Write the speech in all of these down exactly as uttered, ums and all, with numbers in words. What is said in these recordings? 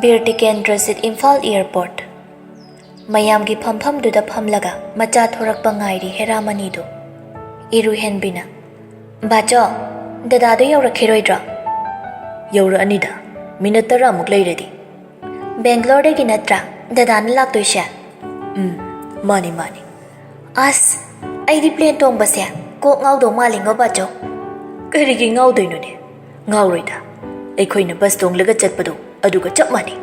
ꯀꯤꯔꯇꯤꯀꯦꯟꯗ꯭ꯔꯖꯤꯠ, Imphal airport. ꯃꯌꯥꯝꯒꯤ ꯐꯝꯐꯝꯗꯨꯗ ꯐꯝꯂꯒ ꯃꯆꯥ ꯊꯣꯔꯛꯄ ꯉꯥꯏꯔꯤ ꯍꯦꯔꯥꯃꯅꯤꯗꯨ꯫ ꯏꯔꯨꯍꯦꯟꯕꯤꯅ, "ꯕꯥꯆꯧ, ꯗꯗꯥꯗꯣ ꯌꯧꯔꯛꯈꯤꯔꯣꯏꯗ꯭ꯔꯣ?" "ꯌꯧꯔꯛꯑꯅꯤꯗ, ꯃꯤꯅꯠ ꯇꯔꯥꯃꯨꯛ ꯂꯩꯔꯗꯤ꯫" "ꯕꯦꯡꯒ꯭ꯂꯣꯔꯗꯒꯤ ꯅꯠꯇ꯭ꯔꯥ ꯗꯗꯥꯅ ꯂꯥꯛꯇꯣꯏꯁꯦ?" "ꯎꯝ, ꯃꯥꯅꯤ, ꯃꯥꯅꯤ꯫" "ꯑꯁ, ꯑꯩꯗꯤ ꯄ꯭ꯂꯦꯟ ꯇꯣꯡꯕꯁꯦ ꯀꯣꯛ ꯉꯥꯎꯗꯧ ꯃꯥꯜꯂꯤꯉꯣ, ꯕꯥꯆꯧ꯫" "ꯀꯔꯤꯒꯤ ꯉꯥꯎꯗꯣꯏꯅꯣꯅꯦ? ꯉꯥꯎꯔꯣꯏꯗ꯫ ꯑꯩꯈꯣꯏꯅ ꯕꯁ ꯇꯣꯡꯂꯒ ꯆꯠꯄꯗꯣ ꯑꯗꯨꯒ ꯆꯞ ꯃꯥꯟꯅꯩ꯫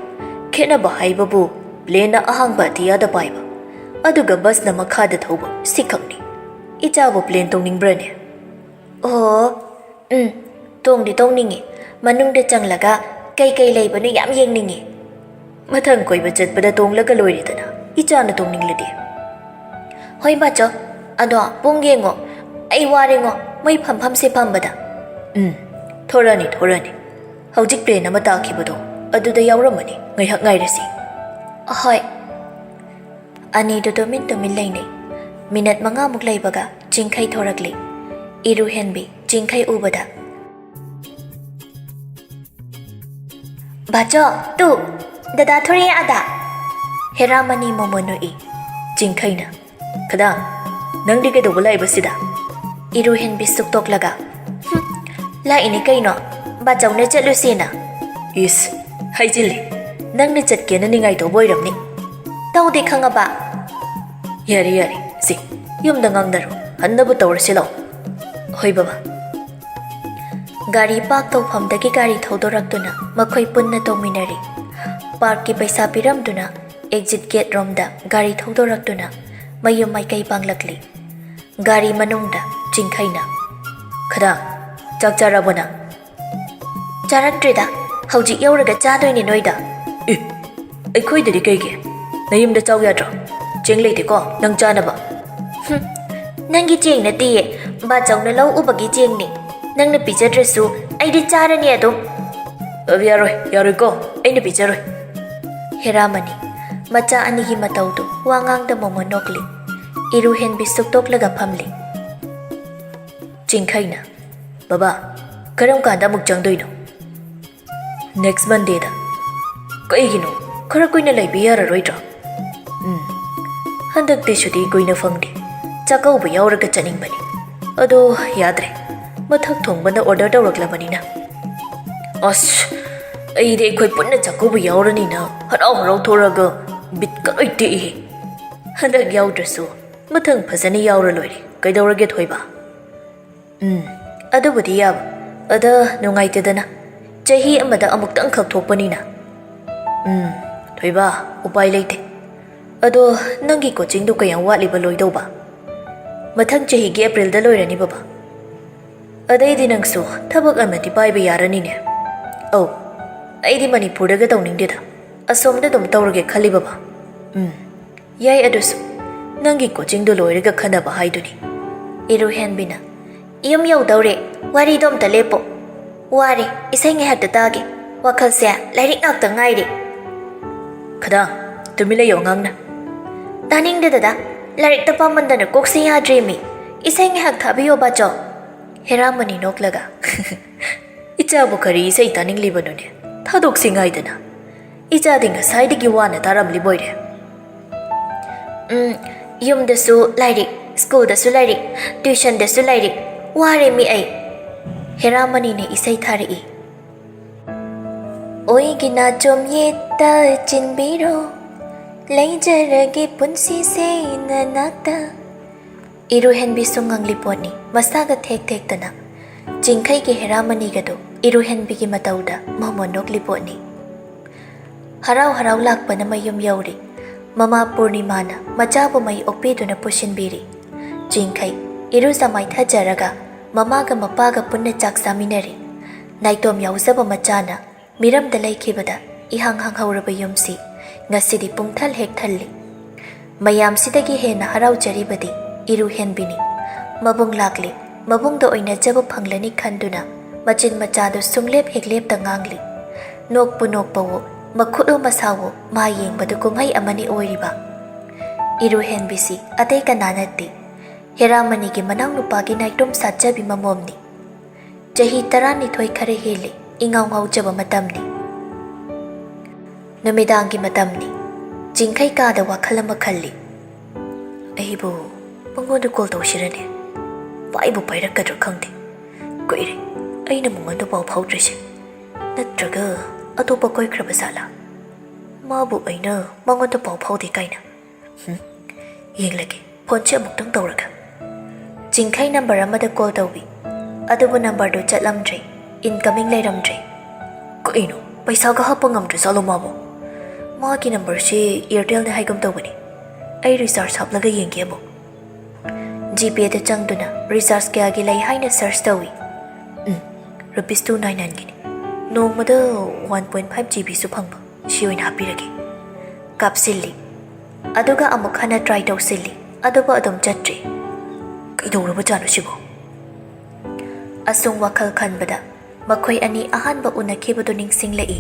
ꯈꯦꯠꯅꯕ ꯍꯥꯏꯕꯕꯨ ꯄ꯭ꯂꯦꯟꯅ ꯑꯍꯥꯡꯕ ꯑꯇꯤꯌꯥꯗ ꯄꯥꯏꯕ, ꯑꯗꯨꯒ ꯕꯁꯅ ꯃꯈꯥꯗ ꯊꯧꯕ, ꯁꯤꯈꯛꯅꯤ꯫ ꯏꯆꯥꯕꯨ ꯄ꯭ꯂꯦꯟ ꯇꯣꯡꯅꯤꯡꯕ꯭ꯔꯅꯦ?" "ꯑꯣ, ꯎꯝ, ꯇꯣꯡꯗꯤ ꯇꯣꯡꯅꯤꯡꯉꯤ꯫ ꯃꯅꯨꯡꯗ ꯆꯪꯂꯒ ꯀꯩꯀꯩ ꯂꯩꯕꯅꯣ ꯌꯥꯝ ꯌꯦꯡꯅꯤꯡꯉꯤ꯫" "ꯃꯊꯪ ꯀꯣꯏꯕ ꯆꯠꯄꯗ ꯇꯣꯡꯂꯒ ꯂꯣꯏꯔꯦꯗꯅ, ꯏꯆꯥꯅ ꯇꯣꯡꯅꯤꯡꯂꯗꯤ꯫" "ꯍꯣꯏ ꯕꯥꯆꯧ, ꯑꯗꯣ ꯄꯨꯡ ꯌꯦꯡꯉꯣ, ꯑꯩ ꯋꯥꯔꯦꯉꯣ ꯃꯣꯏ ꯐꯝꯐꯝꯁꯦ ꯐꯝꯕꯗ꯫" "ꯎꯝ, ꯊꯣꯔꯛꯑꯅꯤ, ꯊꯣꯔꯛꯑꯅꯤ꯫ ꯍꯧꯖꯤꯛ ꯄ꯭ꯂꯦꯟ ꯑꯃ ꯇꯥꯈꯤꯕꯗꯣ ꯑꯗꯨꯗ ꯌꯥꯎꯔꯝꯃꯅꯤ, ꯉꯥꯏꯍꯥꯛ ꯉꯥꯏꯔꯁꯤ꯫" "ꯍꯣꯏ꯫" ꯑꯅꯤꯗꯨ ꯇꯨꯃꯤꯟ ꯇꯨꯃꯤꯟ ꯂꯩꯅꯩ꯫ ꯃꯤꯅꯠ ꯃꯉꯥꯃꯨꯛ ꯂꯩꯕꯒ ꯆꯤꯡꯈꯩ ꯊꯣꯔꯛꯂꯤ꯫ ꯏꯔꯨꯍꯦꯟꯕꯤ ꯆꯤꯡꯈꯩ ꯎꯕꯗ, "ꯕꯥꯆꯧ, ꯇꯨ, ꯗꯗꯥ ꯊꯣꯔꯛꯑꯦ ꯑꯗꯥ꯫" ꯍꯦꯔꯥꯃꯅꯤ ꯃꯣꯃꯣꯟ ꯅꯣꯛꯏ꯫ ꯆꯤꯡꯈꯩꯅ, "ꯈꯗꯥꯡ, ꯅꯪꯗꯤ ꯀꯩꯗꯧꯕ ꯂꯥꯛꯏꯕ ꯁꯤꯗ?" ꯏꯔꯨꯍꯦꯟꯕꯤ ꯁꯨꯛꯇꯣꯛꯂꯒ, "ꯍꯨꯝ, ꯂꯥꯛꯏꯅꯤ ꯀꯩꯅꯣ, ꯕꯥꯆꯧꯅ ꯆꯠꯂꯨꯁꯦꯅ꯫" "ꯏꯁ, ꯍꯥꯏꯖꯤꯜꯂꯤ꯫ ꯅꯪꯅ ꯆꯠꯀꯦꯅ ꯅꯤꯡꯉꯥꯏ ꯇꯧꯕ ꯑꯣꯏꯔꯝꯅꯤ꯫" "ꯇꯧꯗꯦ ꯈꯪꯉꯕ?" "ꯌꯥꯔꯦ, ꯌꯥꯔꯦ, ꯁꯤ ꯌꯨꯝꯗ ꯉꯥꯡꯅꯔꯣ, ꯍꯟꯅꯕ ꯇꯧꯔꯁꯤ ꯂꯥꯛꯑꯣ꯫" "ꯍꯣꯏ ꯕꯕꯥ꯫" ꯒꯥꯔꯤ ꯄꯥꯔꯛ ꯇꯧꯐꯝꯗꯒꯤ ꯒꯥꯔꯤ ꯊꯧꯗꯣꯔꯛꯇꯨꯅ ꯃꯈꯣꯏ ꯄꯨꯟꯅ ꯇꯣꯡꯃꯤꯟꯅꯔꯤ꯫ ꯄꯥꯔꯛꯀꯤ ꯄꯩꯁꯥ ꯄꯤꯔꯝꯗꯨꯅ ꯑꯦꯛꯖꯤꯠ ꯒꯦꯠ ꯔꯣꯝꯗ ꯒꯥꯔꯤ ꯊꯧꯗꯣꯔꯛꯇꯨꯅ ꯃꯌꯨꯝ ꯃꯥꯏꯀꯩ ꯄꯥꯡꯂꯛꯂꯤ꯫ ꯒꯥꯔꯤ ꯃꯅꯨꯡꯗ ꯆꯤꯡꯈꯩꯅ, "ꯈꯗꯥꯡ, ꯆꯥꯛ ꯆꯥꯔꯕꯣ ꯅꯪ?" "ꯆꯥꯔꯛꯇ꯭ꯔꯤꯗ, ꯍꯧꯖꯤꯛ ꯌꯧꯔꯒ ꯆꯥꯗꯣꯏꯅꯦ ꯅꯣꯏꯗ꯫" "ꯏ, ꯑꯩꯈꯣꯏꯗꯗꯤ ꯀꯩꯒꯤ? ꯅꯌꯨꯝꯗ ꯆꯥꯎ ꯌꯥꯗ꯭ꯔꯣ? ꯆꯦꯡ ꯂꯩꯇꯦꯀꯣ ꯅꯪ ꯆꯥꯅꯕ?" "ꯍꯨꯝ, ꯅꯪꯒꯤ ꯆꯦꯡ ꯅꯠꯇꯤꯌꯦ, ꯕꯥꯆꯧꯅ ꯂꯧ ꯎꯕꯒꯤ ꯆꯦꯡꯅꯤ꯫ ꯅꯪꯅ ꯄꯤꯖꯗ꯭ꯔꯁꯨ ꯑꯩꯗꯤ ꯆꯥꯔꯅꯤ ꯑꯗꯨꯝ꯫" "ꯑ, ꯌꯥꯔꯣꯏ, ꯌꯥꯔꯣꯏꯀꯣ, ꯑꯩꯅ ꯄꯤꯖꯔꯣꯏ꯫" ꯍꯦꯔꯥꯃꯅꯤ, ꯃꯆꯥ ꯑꯅꯤꯒꯤ ꯃꯇꯧꯗꯨ ꯋꯥ ꯉꯥꯡꯗ ꯃꯣꯃꯣꯟ ꯅꯣꯛꯂꯤ꯫ ꯏꯔꯨꯍꯦꯟꯕꯤ ꯁꯨꯛꯇꯣꯛꯂꯒ ꯐꯝꯂꯤ꯫ ꯆꯤꯡꯈꯩꯅ, "ꯕꯕꯥ, ꯀꯔꯝ ꯀꯥꯟꯗ ꯑꯃꯨꯛ ꯆꯪꯗꯣꯏꯅꯣ?" "ꯅꯦꯛꯁ ꯃꯟꯗꯦꯗ꯫" ꯀꯩꯒꯤꯅꯣ? ꯈꯔ ꯀꯨꯏꯅ ꯂꯩꯕ ꯌꯥꯔꯔꯣꯏꯗ꯭ꯔꯣ? ꯎꯝ, ꯍꯟꯗꯛꯇꯤ ꯁꯨꯇꯤ ꯀꯨꯏꯅ ꯐꯪꯗꯦ꯫ ꯆꯥꯛꯀꯧꯕ ꯌꯥꯎꯔꯒ ꯆꯠꯅꯤꯡꯕꯅꯤ꯫ ꯑꯗꯣ ꯌꯥꯗ꯭ꯔꯦ, ꯃꯊꯛ ꯊꯣꯡꯕꯅ ꯑꯣꯔꯗꯔ ꯇꯧꯔꯛꯂꯕꯅꯤꯅ꯫ ꯑꯁ, ꯑꯩꯗꯤ ꯑꯩꯈꯣꯏ ꯄꯨꯟꯅ ꯆꯥꯛꯀꯧꯕ ꯌꯥꯎꯔꯅꯤꯅ ꯍꯔꯥꯎ ꯍꯔꯥꯎ ꯊꯣꯔꯛꯑꯒ ꯕꯤꯠꯀ ꯂꯣꯏ ꯇꯦꯛꯏꯍꯦ꯫ ꯍꯟꯗꯛ ꯌꯥꯎꯗ꯭ꯔꯁꯨ ꯃꯊꯪ ꯐꯖꯅ ꯌꯥꯎꯔ ꯂꯣꯏꯔꯦ꯫ ꯀꯩꯗꯧꯔꯒꯦ ꯊꯣꯏꯕ? ꯎꯝ, ꯑꯗꯨꯕꯨꯗꯤ ꯌꯥꯕ꯫ ꯑꯗ ꯅꯨꯡꯉꯥꯏꯇꯦꯗꯅ, ꯆꯍꯤ ꯑꯃꯗ ꯑꯃꯨꯛꯇꯪꯈꯛ ꯊꯣꯛꯄꯅꯤꯅ꯫ ꯎꯝ, ꯊꯣꯏꯕ, ꯎꯄꯥꯏ ꯂꯩꯇꯦ꯫ ꯑꯗꯣ ꯅꯪꯒꯤ ꯀꯣꯆꯤꯡꯗꯨ ꯀꯌꯥꯝ ꯋꯥꯠꯂꯤꯕ ꯂꯣꯏꯗꯧꯕ? ꯃꯊꯪ ꯆꯍꯤꯒꯤ ꯑꯦꯄ꯭ꯔꯤꯜꯗ ꯂꯣꯏꯔꯅꯤ ꯕꯕꯥ꯫ ꯑꯗꯩꯗꯤ ꯅꯪꯁꯨ ꯊꯕꯛ ꯑꯃꯗꯤ ꯄꯥꯏꯕ ꯌꯥꯔꯅꯤꯅꯦ꯫ ꯑꯧ, ꯑꯩꯗꯤ ꯃꯅꯤꯄꯨꯔꯗꯒ ꯇꯧꯅꯤꯡꯗꯦꯗ, ꯑꯁꯣꯝꯗ ꯑꯗꯨꯝ ꯇꯧꯔꯒꯦ ꯈꯜꯂꯤ ꯕꯕꯥ꯫ ꯎꯝ, ꯌꯥꯏ ꯑꯗꯨꯁꯨ꯫ ꯅꯪꯒꯤ ꯀꯣꯆꯤꯡꯗꯣ ꯂꯣꯏꯔꯒ ꯈꯟꯅꯕ ꯍꯥꯏꯗꯨꯅꯤ꯫ ꯏꯔꯨꯍꯦꯟꯕꯤꯅ, "ꯌꯨꯝ ꯌꯧꯗꯧꯔꯦ, ꯋꯥꯔꯤꯗꯣ ꯑꯝꯇ ꯂꯦꯞꯄꯣ꯫ ꯋꯥꯔꯦ, ꯏꯁꯩ ꯉꯥꯏꯍꯥꯛꯇ ꯇꯥꯒꯦ꯫ ꯋꯥꯈꯜꯁꯦ ꯂꯥꯏꯔꯤꯛ ꯉꯥꯛꯇ ꯉꯥꯏꯔꯦ꯫" "ꯈꯗꯥꯡ, ꯇꯨꯃꯤꯟ ꯂꯩꯌꯣ ꯑꯉꯥꯡꯅ꯫" "ꯇꯥꯅꯤꯡꯗꯦ ꯗꯗꯥ, ꯂꯥꯏꯔꯤꯛꯇ ꯄꯥꯃꯟꯗꯅ ꯀꯣꯛꯁꯦ ꯌꯥꯗ꯭ꯔꯦꯃꯤ꯫ ꯏꯁꯩ ꯉꯥꯏꯍꯥꯛ ꯊꯥꯕꯤꯌꯣ ꯕꯥꯆꯧ꯫" ꯍꯦꯔꯥꯃꯅꯤ ꯅꯣꯛꯂꯒ, "ꯏꯆꯥꯕꯨ ꯀꯔꯤ ꯏꯁꯩ ꯇꯥꯅꯤꯡꯂꯤꯕꯅꯣꯅꯦ? ꯊꯥꯗꯣꯛꯁꯤ ꯉꯥꯏꯗꯅ꯫ ꯏꯆꯥꯗꯤ ꯉꯁꯥꯏꯗꯒꯤ ꯋꯥꯅ ꯇꯥꯔꯝꯂꯤꯕꯣꯏꯔꯦ꯫" "ꯎꯝ, ꯌꯨꯝꯗꯁꯨ ꯂꯥꯏꯔꯤꯛ, ꯁ꯭ꯀꯨꯜꯗꯁꯨ ꯂꯥꯏꯔꯤꯛ, ꯇ꯭ꯌꯨꯁꯟꯗꯁꯨ ꯂꯥꯏꯔꯤꯛ, ꯋꯥꯔꯦꯃꯤ ꯑꯩ꯫" ꯍꯦꯔꯥꯃꯅꯤꯅ ꯏꯁꯩ ꯊꯥꯔꯛꯏ꯫ "ꯑꯣꯏꯒꯤ ꯅꯥꯆꯣꯝ ꯌꯦꯠꯇ ꯆꯤꯟꯕꯤꯔꯣ, ꯂꯩꯖꯔꯒꯦ ꯄꯨꯟꯁꯤꯁꯦ ꯅꯅꯥꯛꯇ꯫" ꯏꯔꯨꯍꯦꯟꯕꯤꯁꯨ ꯉꯪꯂꯤ ꯄꯣꯠꯅꯤ, ꯃꯁꯥꯒ ꯊꯦꯛ ꯊꯦꯛꯇꯅ꯫ ꯆꯤꯡꯈꯩꯒꯤ ꯍꯦꯔꯥꯃꯅꯤꯒꯗꯨ ꯏꯔꯨꯍꯦꯟꯕꯤꯒꯤ ꯃꯇꯧꯗ ꯃꯃꯣꯟ ꯅꯣꯛꯂꯤ ꯄꯣꯠꯅꯤ꯫ ꯍꯔꯥꯎ ꯍꯔꯥꯎ ꯂꯥꯛꯄꯅ ꯃꯌꯨꯝ ꯌꯧꯔꯤ꯫ ꯃꯃꯥ ꯄꯨꯔꯅꯤꯃꯥꯅ ꯃꯆꯥꯕꯨ ꯃꯩ ꯑꯣꯛꯄꯤꯗꯨꯅ ꯄꯨꯁꯤꯟꯕꯤꯔꯤ꯫ ꯆꯤꯡꯈꯩ ꯏꯔꯨꯖ ꯃꯥꯏꯊꯖꯔꯒ ꯃꯃꯥꯒ ꯃꯄꯥꯒ ꯄꯨꯟꯅ ꯆꯥꯛ ꯆꯥꯃꯤꯟꯅꯔꯤ꯫ ꯅꯥꯏꯇꯣꯝ ꯌꯥꯎꯖꯕ ꯃꯆꯥꯅ ꯃꯤꯔꯝꯗ ꯂꯩꯈꯤꯕꯗ ꯏꯍꯥꯡ ꯍꯥꯡꯍꯧꯔꯕ ꯌꯨꯝꯁꯤ ꯉꯁꯤꯗꯤ ꯄꯨꯡꯊꯜ ꯍꯦꯛ ꯊꯜꯂꯤ꯫ ꯃꯌꯥꯝꯁꯤꯗꯒꯤ ꯍꯦꯟꯅ ꯍꯔꯥꯎꯖꯔꯤꯕꯗꯤ ꯏꯔꯨꯍꯦꯟꯕꯤꯅꯤ꯫ ꯃꯕꯨꯡ ꯂꯥꯛꯂꯤ, ꯃꯕꯨꯡꯗ ꯑꯣꯏꯅꯖꯕ ꯐꯪꯂꯅꯤ ꯈꯟꯗꯨꯅ ꯃꯆꯤꯟ ꯃꯆꯥꯗꯨ ꯁꯨꯡꯂꯦꯞ ꯍꯦꯛ ꯂꯦꯞꯇ ꯉꯥꯡꯂꯤ꯫ ꯅꯣꯛꯄꯨ ꯅꯣꯛꯄꯋꯣ, ꯃꯈꯨꯠꯋꯣ ꯃꯁꯥꯋꯣ ꯃꯥ ꯌꯦꯡꯕꯗꯨ ꯀꯨꯝꯍꯩ ꯑꯃꯅꯤ ꯑꯣꯏꯔꯤꯕ꯫ ꯏꯔꯨꯍꯦꯟꯕꯤꯁꯤ ꯑꯇꯩ ꯀꯅꯥ ꯅꯠꯇꯦ, ꯍꯦꯔꯥꯃꯅꯤꯒꯤ ꯃꯅꯥꯎꯅꯨꯄꯥꯒꯤ ꯅꯥꯏꯇꯣꯝ ꯁꯥꯠꯆꯕꯤ ꯃꯃꯣꯝꯅꯤ꯫ ꯆꯍꯤ ꯇꯔꯥꯅꯤꯊꯣꯏ ꯈꯔ ꯍꯦꯜꯂꯤ, ꯏꯉꯥꯎ ꯉꯥꯎꯖꯕ ꯃꯇꯝꯅꯤ꯫ ꯅꯨꯃꯤꯗꯥꯡꯒꯤ ꯃꯇꯝꯅꯤ꯫ ꯆꯤꯡꯈꯩ ꯀꯥꯗ ꯋꯥꯈꯜ ꯑꯃ ꯈꯜꯂꯤ꯫ ꯑꯩꯕꯨ ꯃꯉꯣꯟꯗ ꯀꯣꯜ ꯇꯧꯁꯤꯔꯅꯦ? ꯄꯥꯏꯕꯨ ꯄꯥꯏꯔꯛꯀꯗ꯭ꯔꯥ ꯈꯪꯗꯦ꯫ ꯀꯨꯏꯔꯦ ꯑꯩꯅ ꯃꯉꯣꯟꯗ ꯄꯥꯎ ꯐꯥꯎꯗ꯭ꯔꯤꯁꯦ꯫ ꯅꯠꯇ꯭ꯔꯒ ꯑꯇꯣꯞꯄ ꯀꯣꯏꯈ꯭ꯔꯕ ꯖꯥꯠꯂꯥ? ꯃꯥꯕꯨ ꯑꯩꯅ ꯃꯉꯣꯟꯗ ꯄꯥꯎ ꯐꯥꯎꯗꯦ ꯀꯥꯏꯅ꯫ ꯍꯨꯝ, ꯌꯦꯡꯂꯒꯦ꯫ ꯐꯣꯟꯁꯦ ꯑꯃꯨꯛꯇꯪ ꯇꯧꯔꯒ꯫ ꯆꯤꯡꯈꯩ ꯅꯝꯕꯔ ꯑꯃꯗ ꯀꯣꯜ ꯇꯧꯏ꯫ ꯑꯗꯨꯕꯨ ꯅꯝꯕꯔꯗꯨ ꯆꯠꯂꯝꯗ꯭ꯔꯦ꯫ ꯏꯟꯀꯃꯤꯡ ꯂꯩꯔꯝꯗ꯭ꯔꯦ꯫ ꯀꯩꯅꯣ, ꯄꯩꯁꯥꯒ ꯍꯥꯞꯄ ꯉꯝꯗ꯭ꯔꯖꯥꯠꯂꯣ ꯃꯥꯕꯨ? ꯃꯥꯒꯤ ꯅꯝꯕꯔꯁꯦ ꯑꯦꯌꯔꯇꯦꯜꯅꯦ ꯍꯥꯏꯒꯨꯝ ꯇꯧꯕꯅꯤ꯫ ꯑꯩ ꯔꯤꯆꯥꯔꯖ ꯍꯥꯞꯂꯒ ꯌꯦꯡꯒꯦ ꯑꯃꯨꯛ꯫ ꯖꯤꯄꯦꯗ ꯆꯪꯗꯨꯅ ꯔꯤꯆꯥꯔꯖ ꯀꯌꯥꯒꯤ ꯂꯩ ꯍꯥꯏꯅ ꯁꯔꯆ ꯇꯧꯏ꯫ ꯎꯝ, ꯔꯨꯄꯤꯁ ꯇꯨ ꯅꯥꯏꯟ ꯅꯥꯏꯟꯒꯤꯅꯤ꯫ ꯅꯣꯡꯃꯗ ꯋꯥꯟ ꯄꯣꯏꯟ ꯐꯥꯏꯚ ꯖꯤꯕꯤꯁꯨ ꯐꯪꯕ꯫ ꯁꯤ ꯑꯣꯏꯅ ꯍꯥꯞꯄꯤꯔꯒꯦ꯫ ꯀꯥꯞꯁꯤꯜꯂꯤ꯫ ꯑꯗꯨꯒ ꯑꯃꯨꯛ ꯍꯟꯅ ꯇ꯭ꯔꯥꯏ ꯇꯧꯁꯤꯜꯂꯤ꯫ ꯑꯗꯨꯕꯨ ꯑꯗꯨꯝ ꯆꯠꯇ꯭ꯔꯤ꯫ ꯀꯩꯗꯧꯔꯕꯖꯥꯠꯅꯣ ꯁꯤꯕꯣ? ꯑꯁꯨꯝ ꯋꯥꯈꯜ ꯈꯟꯕꯗ ꯃꯈꯣꯏ ꯑꯅꯤ ꯑꯍꯥꯟꯕ ꯎꯅꯈꯤꯕꯗꯨ ꯅꯤꯡꯁꯤꯡꯂꯛꯏ꯫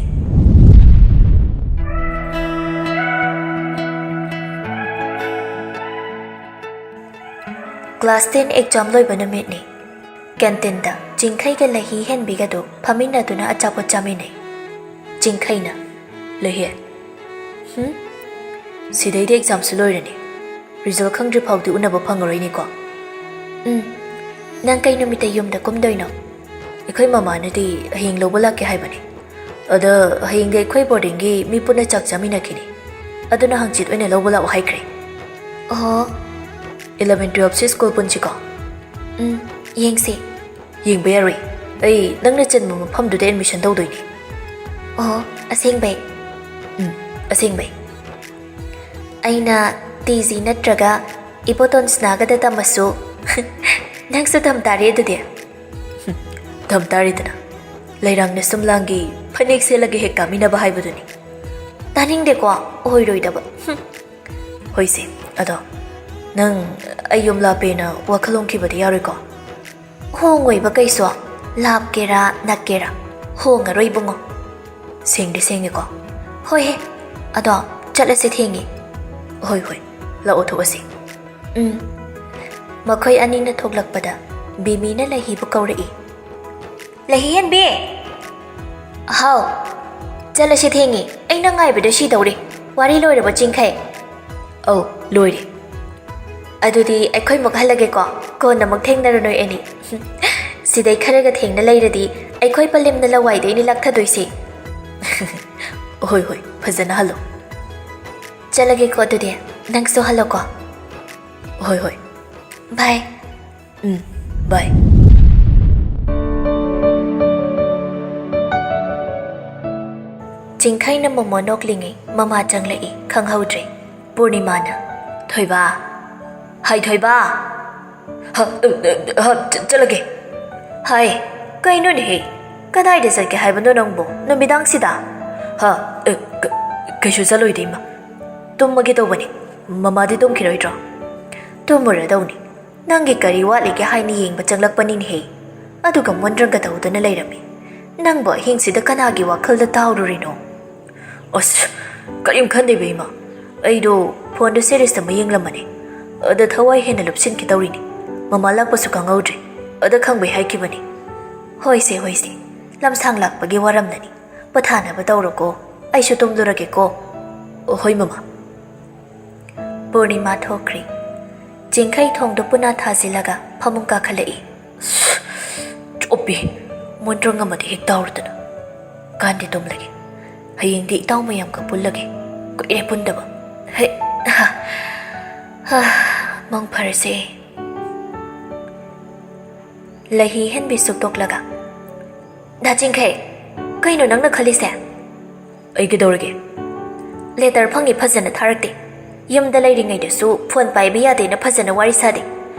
ꯀ꯭ꯂꯥꯁ ꯇꯦꯟ ꯑꯦꯛꯖꯥꯝ ꯂꯣꯏꯕ ꯅꯨꯃꯤꯠꯅꯤ꯫ ꯀꯦꯟꯇꯤꯟꯗ ꯆꯤꯡꯈꯩꯒ ꯂꯩꯍꯤ ꯍꯦꯟꯕꯤꯒꯗꯨ ꯐꯝꯃꯤꯟꯅꯗꯨꯅ ꯑꯆꯥꯄꯣꯠ ꯆꯥꯃꯤꯟꯅꯩ꯫ ꯆꯤꯡꯈꯩꯅ, "ꯂꯩꯍꯤ, ꯍꯨꯝ? ꯁꯤꯗꯩꯗꯤ ꯑꯦꯛꯖꯥꯝꯁꯨ ꯂꯣꯏꯔꯅꯤ꯫ ꯔꯤꯖꯜ ꯈꯪꯗ꯭ꯔꯤ ꯐꯥꯎꯗꯤ ꯎꯅꯕ ꯐꯪꯉꯔꯣꯏꯅꯦꯀꯣ?" "ꯎꯝ꯫ ꯅꯪ ꯀꯩ ꯅꯨꯃꯤꯠꯇ ꯌꯨꯝꯗ ꯀꯨꯝꯗꯣꯏꯅꯣ?" "ꯑꯩꯈꯣꯏ ꯃꯃꯥꯅꯗꯤ ꯍꯌꯦꯡ ꯂꯧꯕ ꯂꯥꯛꯀꯦ ꯍꯥꯏꯕꯅꯤ꯫ ꯑꯗ ꯍꯌꯦꯡꯗꯤ ꯑꯩꯈꯣꯏ ꯕꯣꯔꯗꯤꯡꯒꯤ ꯃꯤ ꯄꯨꯟꯅ ꯆꯥꯛ ꯆꯥꯃꯤꯟꯅꯈꯤꯅꯤ꯫ ꯑꯗꯨꯅ ꯍꯪꯆꯤꯠ ꯑꯣꯏꯅ ꯂꯧꯕ ꯂꯥꯛꯑꯣ ꯍꯥꯏꯈ꯭ꯔꯦ꯫" "ꯑꯣꯍꯣ꯫ Eleven ꯇꯨꯌꯦꯜꯞꯁꯤ school ꯄꯨꯟꯁꯤꯀꯣ?" "ꯎꯝ, ꯌꯦꯡꯁꯦ꯫" "ꯌꯦꯡꯕ ꯌꯥꯔꯣꯏ꯫ ꯑꯩ ꯅꯪꯅ ꯆꯟꯕ ꯃꯐꯝꯗꯨꯗ ꯑꯦꯗꯃꯤꯁꯟ ꯇꯧꯗꯣꯏꯅꯤ꯫" "ꯑꯣꯍꯣ, ꯑꯁꯦꯡꯕꯩ?" "ꯎꯝ, ꯑꯁꯦꯡꯕꯩ꯫" "ꯑꯩꯅ ꯇꯤ ꯖꯤ ꯅꯠꯇ꯭ꯔꯒ ꯏꯕꯣꯇꯣꯟ ꯁꯅꯥꯒꯗ ꯇꯝꯃꯁꯨ ꯅꯪꯁꯨ ꯇꯝ ꯇꯥꯔꯦ ꯑꯗꯨꯗꯤ꯫" "ꯍꯨꯝ, ꯇꯝ ꯇꯥꯔꯦꯗꯅ꯫ ꯂꯩꯔꯥꯡꯅ ꯁꯨꯝꯂꯥꯡꯒꯤ ꯐꯅꯦꯛ ꯁꯦꯠꯂꯒ ꯍꯦꯛ ꯀꯥꯃꯤꯟꯅꯕ ꯍꯥꯏꯕꯗꯨꯅꯤ꯫" "ꯇꯥꯅꯤꯡꯗꯦꯀꯣ, ꯑꯣꯏꯔꯣꯏꯗꯕ꯫ ꯍꯨꯝ꯫" "ꯍꯣꯏꯁꯦ, ꯑꯗꯣ ꯅꯪ ꯑꯩ ꯌꯨꯝ ꯂꯥꯞꯄꯦꯅ ꯋꯥꯈꯜ ꯍꯣꯡꯈꯤꯕꯗꯤ ꯌꯥꯔꯣꯏꯀꯣ?" "ꯍꯣꯡꯉꯣꯏꯕ ꯀꯩꯁꯨ, ꯂꯥꯞꯀꯦꯔꯥ ꯅꯛꯀꯦꯔꯥ, ꯍꯣꯡꯉꯔꯣꯏ ꯏꯕꯨꯡꯉꯣ꯫" "ꯁꯦꯡꯗꯤ ꯁꯦꯡꯉꯦꯀꯣ?" "ꯍꯣꯏꯍꯦ, ꯑꯗꯣ ꯆꯠꯂꯁꯦ, ꯊꯦꯡꯉꯦ꯫" "ꯍꯣꯏ ꯍꯣꯏ, ꯂꯥꯛꯑꯣ, ꯊꯣꯛꯑꯁꯤ꯫" "ꯎꯝ꯫" ꯃꯈꯣꯏ ꯑꯅꯤꯅ ꯊꯣꯛꯂꯛꯄꯗ ꯕꯤꯃꯤꯅ ꯂꯩꯍꯤꯕꯨ ꯀꯧꯔꯛꯏ꯫ "ꯂꯩꯍꯤ ꯍꯦꯟꯕꯤ!" "ꯍꯥꯎ꯫" ꯆꯠꯂꯁꯤ, ꯊꯦꯡꯉꯤ꯫ ꯑꯩ ꯅꯪ ꯉꯥꯏꯕꯗ ꯁꯤꯗꯧꯔꯦ꯫ ꯋꯥꯔꯤ ꯂꯣꯏꯔꯕꯣ, ꯆꯤꯡꯈꯩ? ꯑꯧ, ꯂꯣꯏꯔꯦ꯫ ꯑꯗꯨꯗꯤ ꯑꯩꯈꯣꯏ ꯃꯨꯛ ꯍꯜꯂꯒꯦꯀꯣ꯫ ꯀꯣꯟꯅ ꯑꯃꯨꯛ ꯊꯦꯡꯅꯔꯨ ꯅꯣꯏ ꯑꯅꯤ꯫ ꯁꯤꯗꯩ ꯈꯔꯒ ꯊꯦꯡꯅ ꯂꯩꯔꯗꯤ ꯑꯩꯈꯣꯏ ꯄꯂꯦꯝꯅ ꯂꯋꯥꯏꯗꯩꯅꯤ ꯂꯥꯛꯊꯗꯣꯏꯁꯦ꯫ ꯍꯣꯏ, ꯍꯣꯏ, ꯐꯖꯅ ꯍꯜꯂꯣ꯫ ꯆꯠꯂꯒꯦꯀꯣ ꯑꯗꯨꯗꯤ꯫ ꯅꯪꯁꯨ ꯍꯜꯂꯣꯀꯣ꯫ ꯍꯣꯏ, ꯍꯣꯏ꯫ ꯕꯥꯏ꯫ ꯎꯝ, ꯕꯥꯏ꯫ ꯆꯤꯡꯈꯩꯅ ꯃꯣꯃꯣ ꯅꯣꯛꯂꯤꯉꯩ ꯃꯃꯥ ꯆꯪꯂꯛꯏ, ꯈꯪꯍꯧꯗ꯭ꯔꯦ꯫ ꯄꯨꯔꯅꯤꯃꯥꯅ, "ꯊꯣꯏꯕ꯫ ꯍꯥꯏ, ꯊꯣꯏꯕ!" "ꯍ, ꯑ, ꯑ, ꯍ, ꯆ-, ꯆꯠꯂꯒꯦ꯫" "ꯍꯥꯏ, ꯀꯩꯅꯣꯅꯦꯍꯦ? ꯀꯗꯥꯏꯗ ꯆꯠꯀꯦ ꯍꯥꯏꯕꯅꯣ ꯅꯪꯕꯨ ꯅꯨꯃꯤꯗꯥꯡꯁꯤꯗ?" "ꯍ, ꯑ, ꯀ-, ꯀꯩꯁꯨ ꯆꯠꯂꯣꯏꯗ, ꯏꯃꯥ꯫ ꯇꯨꯝꯃꯒꯦ ꯇꯧꯕꯅꯤ꯫ ꯃꯃꯥꯗꯤ ꯇꯨꯝꯈꯤꯔꯣꯏꯗ꯭ꯔꯣ?" "ꯇꯨꯝꯃꯨꯔꯗꯧꯅꯤ꯫ ꯅꯪꯒꯤ ꯀꯔꯤ ꯋꯥꯠꯂꯤꯒꯦ ꯍꯥꯏꯅ ꯌꯦꯡꯕ ꯆꯪꯂꯛꯄꯅꯤꯅꯦꯍꯦ꯫ ꯑꯗꯨꯒ ꯃꯣꯟꯗ꯭ꯔꯪꯒ ꯇꯧꯗꯨꯅ ꯂꯩꯔꯝꯃꯤ꯫ ꯅꯪꯕꯨ ꯑꯍꯤꯡꯁꯤꯗ ꯀꯅꯥꯒꯤ ꯋꯥꯈꯜꯗ ꯇꯥꯎꯔꯨꯔꯤꯅꯣ?" "ꯑꯁ, ꯀꯔꯤꯝ ꯈꯟꯗꯦꯕ, ꯏꯃꯥ꯫ ꯑꯩꯗꯣ ꯐꯣꯟꯗ ꯁꯦꯔꯤꯁ ꯑꯃ ꯌꯦꯡꯂꯝꯕꯅꯦ꯫ ꯑꯗ ꯊꯋꯥꯏ ꯍꯦꯟꯅ ꯂꯨꯞꯁꯤꯟꯈꯤ ꯇꯧꯔꯤꯅꯤ꯫ ꯃꯃꯥ ꯂꯥꯛꯄꯁꯨ ꯈꯪꯍꯧꯗ꯭ꯔꯦ꯫ ꯑꯗ ꯈꯪꯕꯩ ꯍꯥꯏꯈꯤꯕꯅꯦ꯫" "ꯍꯣꯏꯁꯦ, ꯍꯣꯏꯁꯦ꯫ ꯂꯝꯁꯥꯡ ꯂꯥꯛꯄꯒꯤ ꯋꯥꯔꯝꯅꯅꯤ꯫ ꯄꯣꯊꯥꯅꯕ ꯇꯧꯔꯣꯀꯣ꯫ ꯑꯩꯁꯨ ꯇꯨꯝꯂꯨꯔꯒꯦꯀꯣ꯫" "ꯍꯣꯏ, ꯃꯃꯥ꯫" ꯄꯨꯔꯅꯤꯃꯥ ꯊꯣꯛꯈ꯭ꯔꯤ꯫ ꯆꯤꯡꯈꯩ ꯊꯣꯡꯗꯨ ꯄꯨꯟꯅ ꯊꯥꯖꯤꯜꯂꯒ ꯐꯃꯨꯡ ꯀꯥꯈꯠꯂꯛꯏ꯫ "ꯆꯣꯞꯄꯤ, ꯃꯣꯟꯇ꯭ꯔꯪ ꯑꯃꯗꯤ ꯍꯦꯛ ꯇꯥꯎꯔꯗꯅ꯫ ꯀꯥꯟꯗꯤ ꯇꯨꯝꯂꯒꯦ꯫ ꯍꯌꯦꯡꯗꯤ ꯏꯇꯥꯎ ꯃꯌꯥꯝꯒ ꯄꯨꯜꯂꯒꯦ꯫ ꯀꯨꯏꯔꯦ ꯄꯨꯟꯗꯕ꯫ ꯍꯦ, ꯍꯥ, ꯍꯥ, ꯃꯪ ꯐꯔꯁꯦ꯫" ꯂꯩꯍꯤ ꯍꯦꯟꯕꯤ ꯁꯨꯛꯇꯣꯛꯂꯒ, "ꯗꯥ ꯆꯤꯡꯈꯩ, ꯀꯩꯅꯣ ꯅꯪꯅ ꯈꯜꯂꯤꯁꯦ?" "ꯑꯩ ꯀꯩꯗꯧꯔꯒꯦ?" "ꯂꯦꯇꯔ ꯐꯪꯉꯤ ꯐꯖꯅ ꯊꯥꯔꯛꯇꯦ꯫ ꯌꯨꯝꯗ ꯂꯩꯔꯤꯉꯩꯗꯁꯨ ꯐꯣꯟ ꯄꯥꯏꯕ ꯌꯥꯗꯦꯅ ꯐꯖꯅ ꯋꯥꯔꯤ ꯁꯥꯗꯦ꯫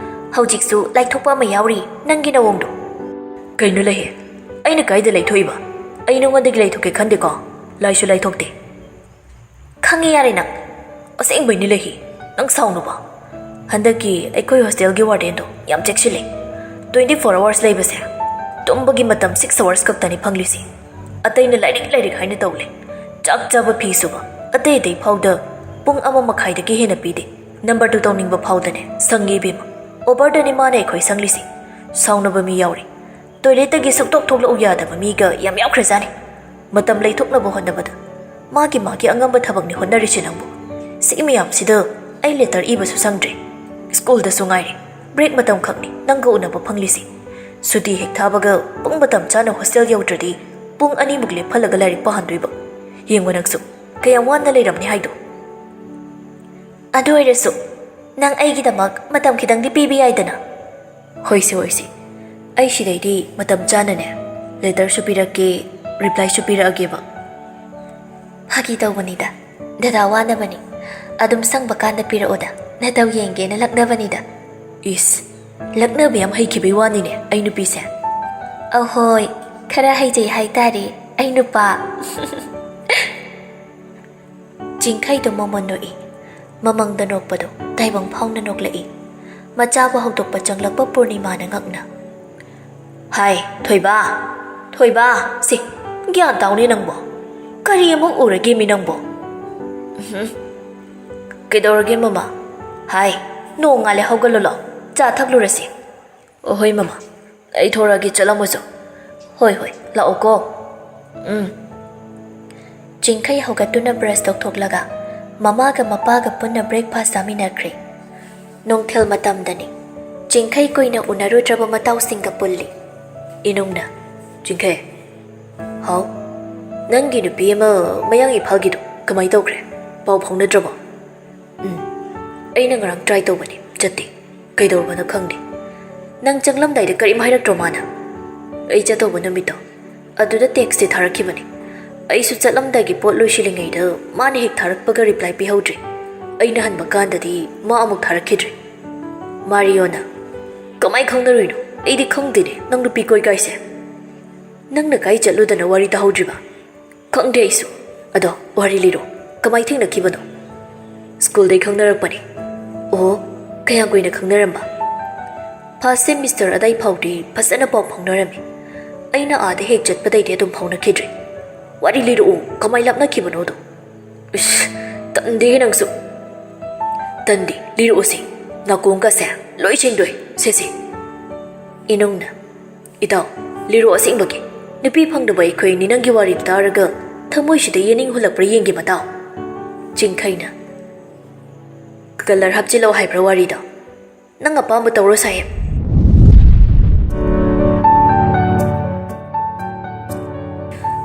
ꯍꯧꯖꯤꯛꯁꯨ ꯂꯥꯏꯊꯣꯛꯄ ꯑꯃ ꯌꯥꯎꯔꯤ ꯅꯪꯒꯤ ꯅꯑꯣꯡꯗꯣ꯫" "ꯀꯩꯅꯣ ꯂꯩꯍꯤ? ꯑꯩꯅ ꯀꯥꯏꯗ ꯂꯩꯊꯣꯛꯏꯕ? ꯑꯩ ꯅꯉꯣꯟꯗꯒꯤ ꯂꯩꯊꯣꯛꯀꯦ ꯈꯟꯗꯦꯀꯣ꯫ ꯂꯥꯏꯁꯨ ꯂꯥꯏꯊꯣꯛꯇꯦ꯫" "ꯈꯪꯉꯤ ꯌꯥꯔꯦ ꯅꯪ꯫ ꯑꯁꯦꯡꯕꯩꯅꯤ ꯂꯩꯍꯤ꯫ ꯅꯪ ꯁꯥꯎꯅꯨꯕ꯫ ꯍꯟꯗꯛꯀꯤ ꯑꯩꯈꯣꯏ ꯍꯣꯁꯇꯦꯜꯒꯤ ꯋꯥꯔꯗꯦꯟꯗꯣ ꯌꯥꯝ ꯆꯦꯛꯁꯤꯜꯂꯦ꯫ Twenty four hours ꯂꯩꯕꯁꯦ, ꯇꯨꯝꯕꯒꯤ ꯃꯇꯝ six hours ꯈꯛꯇꯅꯤ ꯐꯪꯂꯤꯁꯦ꯫ ꯑꯇꯩꯅ ꯂꯥꯏꯔꯤꯛ ꯂꯥꯏꯔꯤꯛ ꯍꯥꯏꯅ ꯇꯧꯂꯦ꯫ ꯆꯥꯛ ꯆꯥꯕ, ꯐꯤ ꯁꯨꯕ, ꯑꯇꯩ ꯑꯇꯩ ꯐꯥꯎꯗ ꯄꯨꯡ ꯑꯃ ꯃꯈꯥꯏꯗꯒꯤ ꯍꯦꯟꯅ ꯄꯤꯗꯦ꯫ Number two ꯇꯧꯅꯤꯡꯕ ꯐꯥꯎꯗꯅꯦ ꯁꯪꯉꯤ ꯏꯕꯦꯝꯃ꯫ Overꯗꯅꯤ ꯃꯥꯅ ꯑꯩꯈꯣꯏ ꯁꯪꯂꯤꯁꯦ꯫ ꯁꯥꯎꯅꯕ ꯃꯤ ꯌꯥꯎꯔꯤ꯫ Toiletꯇꯒꯤ ꯁꯨꯛꯊꯣꯛ ꯊꯣꯛꯂꯛꯎ ꯌꯥꯗꯕ ꯃꯤꯒ ꯌꯥꯝ ꯌꯥꯎꯈ꯭ꯔꯖꯥꯠꯅꯤ꯫ ꯃꯇꯝ ꯂꯩꯊꯣꯛꯅꯕ ꯍꯣꯠꯅꯕꯗ ꯃꯥꯒꯤ ꯃꯥꯒꯤ ꯑꯉꯝꯕ ꯊꯕꯛꯅꯤ ꯍꯣꯠꯅꯔꯤꯁꯤ ꯅꯪꯕꯨ꯫ ꯁꯤ ꯃꯌꯥꯝꯁꯤꯗ ꯑꯩ ꯂꯦꯇꯔ ꯏꯕꯁꯨ ꯁꯪꯗ꯭ꯔꯦ꯫ ꯁ꯭ꯀꯨꯜꯗꯁꯨ ꯉꯥꯏꯔꯦ꯫ ꯕ꯭ꯔꯦꯛ ꯃꯇꯝꯈꯛꯅꯤ ꯅꯪꯒ ꯎꯅꯕ ꯐꯪꯂꯤꯁꯤ꯫ ꯁꯨꯇꯤ ꯍꯦꯛ ꯊꯥꯕꯒ ꯄꯨꯡ ꯃꯇꯝ ꯆꯥꯅ ꯍꯣꯁꯇꯦꯜ ꯌꯧꯗ꯭ꯔꯗꯤ ꯄꯨꯡ ꯑꯅꯤꯃꯨꯛ ꯂꯦꯞꯍꯜꯂꯒ ꯂꯥꯏꯔꯤꯛ ꯄꯥꯍꯟꯗꯣꯏꯕ꯫ ꯌꯦꯡꯉꯣ ꯅꯪꯁꯨ ꯀꯌꯥꯝ ꯋꯥꯅ ꯂꯩꯔꯝꯅꯤ ꯍꯥꯏꯗꯣ꯫ ꯑꯗꯨ ꯑꯣꯏꯔꯁꯨ ꯅꯪ ꯑꯩꯒꯤꯗꯃꯛ ꯃꯇꯝ ꯈꯤꯇꯪꯗꯤ ꯄꯤꯕ ꯌꯥꯏꯗꯅ꯫ ꯍꯣꯏꯁꯦ, ꯍꯣꯏꯁꯦ꯫ ꯑꯩ ꯁꯤꯗꯩꯗꯤ ꯃꯇꯝ ꯆꯥꯅꯅꯦ ꯂꯦꯇꯔꯁꯨ ꯄꯤꯔꯛꯀꯦ, ꯔꯤꯄ꯭ꯂꯥꯏꯁꯨ ꯄꯤꯔꯛꯑꯒꯦꯕ꯫ ꯐꯥꯒꯤ ꯇꯧꯕꯅꯤꯗ꯫ ꯗꯗꯥ ꯋꯥꯅꯕꯅꯤ꯫ ꯑꯗꯨꯝ ꯁꯪꯕ ꯀꯥꯟꯗ ꯄꯤꯔꯛꯑꯣꯗ꯫ ꯅꯇꯧ ꯌꯦꯡꯒꯦꯅ ꯂꯛꯅꯕꯅꯤꯗ꯫ ꯏꯁ, ꯂꯛꯅꯕ ꯌꯥꯝ ꯍꯩꯈꯤꯕꯩ ꯋꯥꯅꯤꯅꯦ ꯑꯩ ꯅꯨꯄꯤꯁꯦ꯫ ꯑꯍꯣꯏ, ꯈꯔ ꯍꯩꯖꯩ ꯍꯥꯏꯇꯥꯔꯦ ꯑꯩ ꯅꯨꯄꯥ꯫ ꯆꯤꯡꯈꯩꯗꯣ ꯃꯃꯣꯟ ꯅꯣꯛꯏ꯫ ꯃꯃꯪꯗ ꯅꯣꯛꯄꯗꯣ ꯇꯥꯏꯕꯪ ꯐꯥꯎꯅ ꯅꯣꯛꯂꯛꯏ꯫ ꯃꯆꯥꯕꯨ ꯍꯧꯗꯣꯛꯄ ꯆꯪꯂꯛꯄ ꯄꯨꯔꯅꯤꯃꯥꯅ ꯉꯛꯅ꯫ ꯍꯥꯏ, ꯊꯣꯏꯕ! ꯊꯣꯏꯕ! ꯁꯤ, ꯒ꯭ꯌꯥꯟ ꯇꯥꯎꯅꯦ ꯅꯪꯕꯣ꯫ ꯀꯔꯤ ꯑꯃꯨꯛ ꯎꯔꯒꯦ ꯃꯤ ꯅꯪꯕꯣ? ꯎꯝꯍꯨꯝ꯫ ꯀꯩꯗꯧꯔꯒꯦ ꯃꯃꯥ? ꯍꯥꯏ, ꯅꯣꯡ ꯉꯥꯜꯂꯦ, ꯍꯧꯒꯠꯂꯣ ꯂꯥꯎ꯫ ꯆꯥ ꯊꯛꯂꯨꯔꯁꯤ꯫ ꯑꯣ, ꯍꯣꯏ ꯃꯃꯥ꯫ ꯑꯩ ꯊꯣꯔꯛꯑꯒꯦ, ꯆꯠꯂꯝꯃꯣꯁꯨ꯫ ꯍꯣꯏ, ꯍꯣꯏ, ꯂꯥꯛꯑꯣꯀꯣ꯫ ꯎꯝ꯫ ꯆꯤꯡꯈꯩ ꯍꯧꯒꯠꯇꯨꯅ ꯕ꯭ꯔꯁ ꯇꯧꯊꯣꯛꯂꯒ ꯃꯃꯥꯒ ꯃꯄꯥꯒ ꯄꯨꯟꯅ ꯕ꯭ꯔꯦꯛꯐꯥꯁ ꯆꯥꯃꯤꯟꯅꯈ꯭ꯔꯦ꯫ ꯅꯨꯡꯊꯤꯜ ꯃꯇꯝꯗꯅꯤ꯫ ꯆꯤꯡꯈꯩ ꯀꯨꯏꯅ ꯎꯅꯔꯨꯗ꯭ꯔꯕ ꯃꯇꯥꯎꯁꯤꯡꯒ ꯄꯨꯜꯂꯤ꯫ ꯏꯅꯨꯡꯅ, "ꯆꯤꯡꯈꯩ, ꯍꯥꯎ, ꯅꯪꯒꯤ ꯅꯨꯄꯤ ꯑꯃ ꯃꯌꯥꯡ ꯏꯝꯐꯥꯜꯒꯤꯗꯣ ꯀꯃꯥꯏ ꯇꯧꯈ꯭ꯔꯦ? ꯄꯥꯎ ꯐꯥꯎꯅꯗ꯭ꯔꯕꯣ?" "ꯎꯝ, ꯑꯩꯅ ꯉꯔꯥꯡ ꯇ꯭ꯔꯥꯏ ꯇꯧꯕꯅꯤ, ꯆꯠꯇꯦ꯫ ꯀꯩꯗꯧꯔꯕꯅꯣ ꯈꯪꯗꯦ꯫ ꯅꯪ ꯆꯪꯂꯝꯗꯥꯏꯗ ꯀꯔꯤꯝ ꯍꯥꯏꯔꯛꯇ꯭ꯔꯣ ꯃꯥꯅ? ꯑꯩ ꯆꯠꯇꯧꯕ ꯅꯨꯃꯤꯠꯇꯣ ꯑꯗꯨꯗ ꯇꯦꯛꯁꯇꯤ ꯊꯥꯔꯛꯈꯤꯕꯅꯤ꯫ ꯑꯩꯁꯨ ꯆꯠꯂꯝꯗꯥꯏꯒꯤ ꯄꯣꯠ ꯂꯣꯏꯁꯤꯜꯂꯤꯉꯩꯗ ꯃꯥꯅ ꯍꯦꯛ ꯊꯥꯔꯛꯄꯒ ꯔꯤꯄ꯭ꯂꯥꯏ ꯄꯤꯍꯧꯗ꯭ꯔꯦ꯫ ꯑꯩꯅ ꯍꯟꯕ ꯀꯥꯟꯗꯗꯤ ꯃꯥ ꯑꯃꯨꯛ ꯊꯥꯔꯛꯈꯤꯗ꯭ꯔꯦ꯫" ꯃꯥꯔꯤꯌꯣꯅ, "ꯀꯃꯥꯏ ꯈꯪꯅꯔꯨꯏꯅꯣ? ꯑꯩꯗꯤ ꯈꯪꯗꯦꯅꯦ ꯅꯪ ꯅꯨꯄꯤ ꯀꯣꯏ ꯀꯥꯏꯁꯦ꯫ ꯅꯪꯅ ꯀꯥꯏ ꯆꯠꯂꯨꯗꯅ ꯋꯥꯔꯤ ꯇꯥꯍꯧꯗ꯭ꯔꯤꯕ?" "ꯈꯪꯗꯦ ꯑꯩꯁꯨ꯫ ꯑꯗꯣ ꯋꯥꯔꯤ ꯂꯤꯔꯣ, ꯀꯃꯥꯏ ꯊꯦꯡꯅꯈꯤꯕꯅꯣ?" "ꯁ꯭ꯀꯨꯜꯗꯩ ꯈꯪꯅꯔꯛꯄꯅꯦ꯫" "ꯑꯣ, ꯀꯌꯥꯝ ꯀꯨꯏꯅ ꯈꯪꯅꯔꯝꯕ?" "ꯐꯥꯔꯁ ꯁꯦꯃꯤꯁꯇꯔ ꯑꯗꯥꯏ ꯐꯥꯎꯗꯤ ꯐꯖꯅ ꯄꯥꯎ ꯐꯥꯎꯅꯔꯝꯃꯤ꯫ ꯑꯩꯅ ꯑꯥꯗ ꯍꯦꯛ ꯆꯠꯄꯗꯩꯗꯤ ꯑꯗꯨꯝ ꯐꯥꯎꯅꯈꯤꯗ꯭ꯔꯦ꯫ ꯋꯥꯔꯤ ꯂꯤꯔꯛꯑꯣ, ꯀꯃꯥꯏ ꯂꯥꯞꯅꯈꯤꯕꯅꯣꯗꯣ?" "ꯏꯁ, ꯇꯟꯗꯦꯍꯦ ꯅꯪꯁꯨ꯫ ꯇꯟꯗꯦ, ꯂꯤꯔꯛꯑꯣꯁꯦ꯫ ꯅꯥꯀꯣꯡꯒꯁꯦ ꯂꯣꯏ ꯁꯦꯡꯗꯣꯛꯑꯦ, ꯁꯦ, ꯁꯦ꯫" ꯏꯅꯨꯡꯅ, "ꯏꯇꯥꯎ, ꯂꯤꯔꯛꯑꯣ ꯑꯁꯦꯡꯕꯒꯤ꯫ ꯅꯨꯄꯤ ꯐꯪꯗꯕ ꯑꯩꯈꯣꯏꯅꯤ ꯅꯪꯒꯤ ꯋꯥꯔꯤꯗꯨ ꯇꯥꯔꯒ ꯊꯃꯣꯏꯁꯤꯗ ꯌꯦꯅꯤꯡ ꯍꯨꯜꯂꯛꯄ꯭ꯔꯥ ꯌꯦꯡꯒꯦ ꯃꯇꯥꯎ꯫ ꯆꯤꯡꯈꯩꯅ, "ꯀꯂꯔ ꯍꯥꯞꯆꯤꯜꯂꯣ ꯍꯥꯏꯕ꯭ꯔꯥ ꯋꯥꯔꯤꯗꯣ? ꯅꯪ ꯑꯄꯥꯝꯕ ꯇꯧꯔꯣ ꯁꯥꯍꯦꯕ"꯫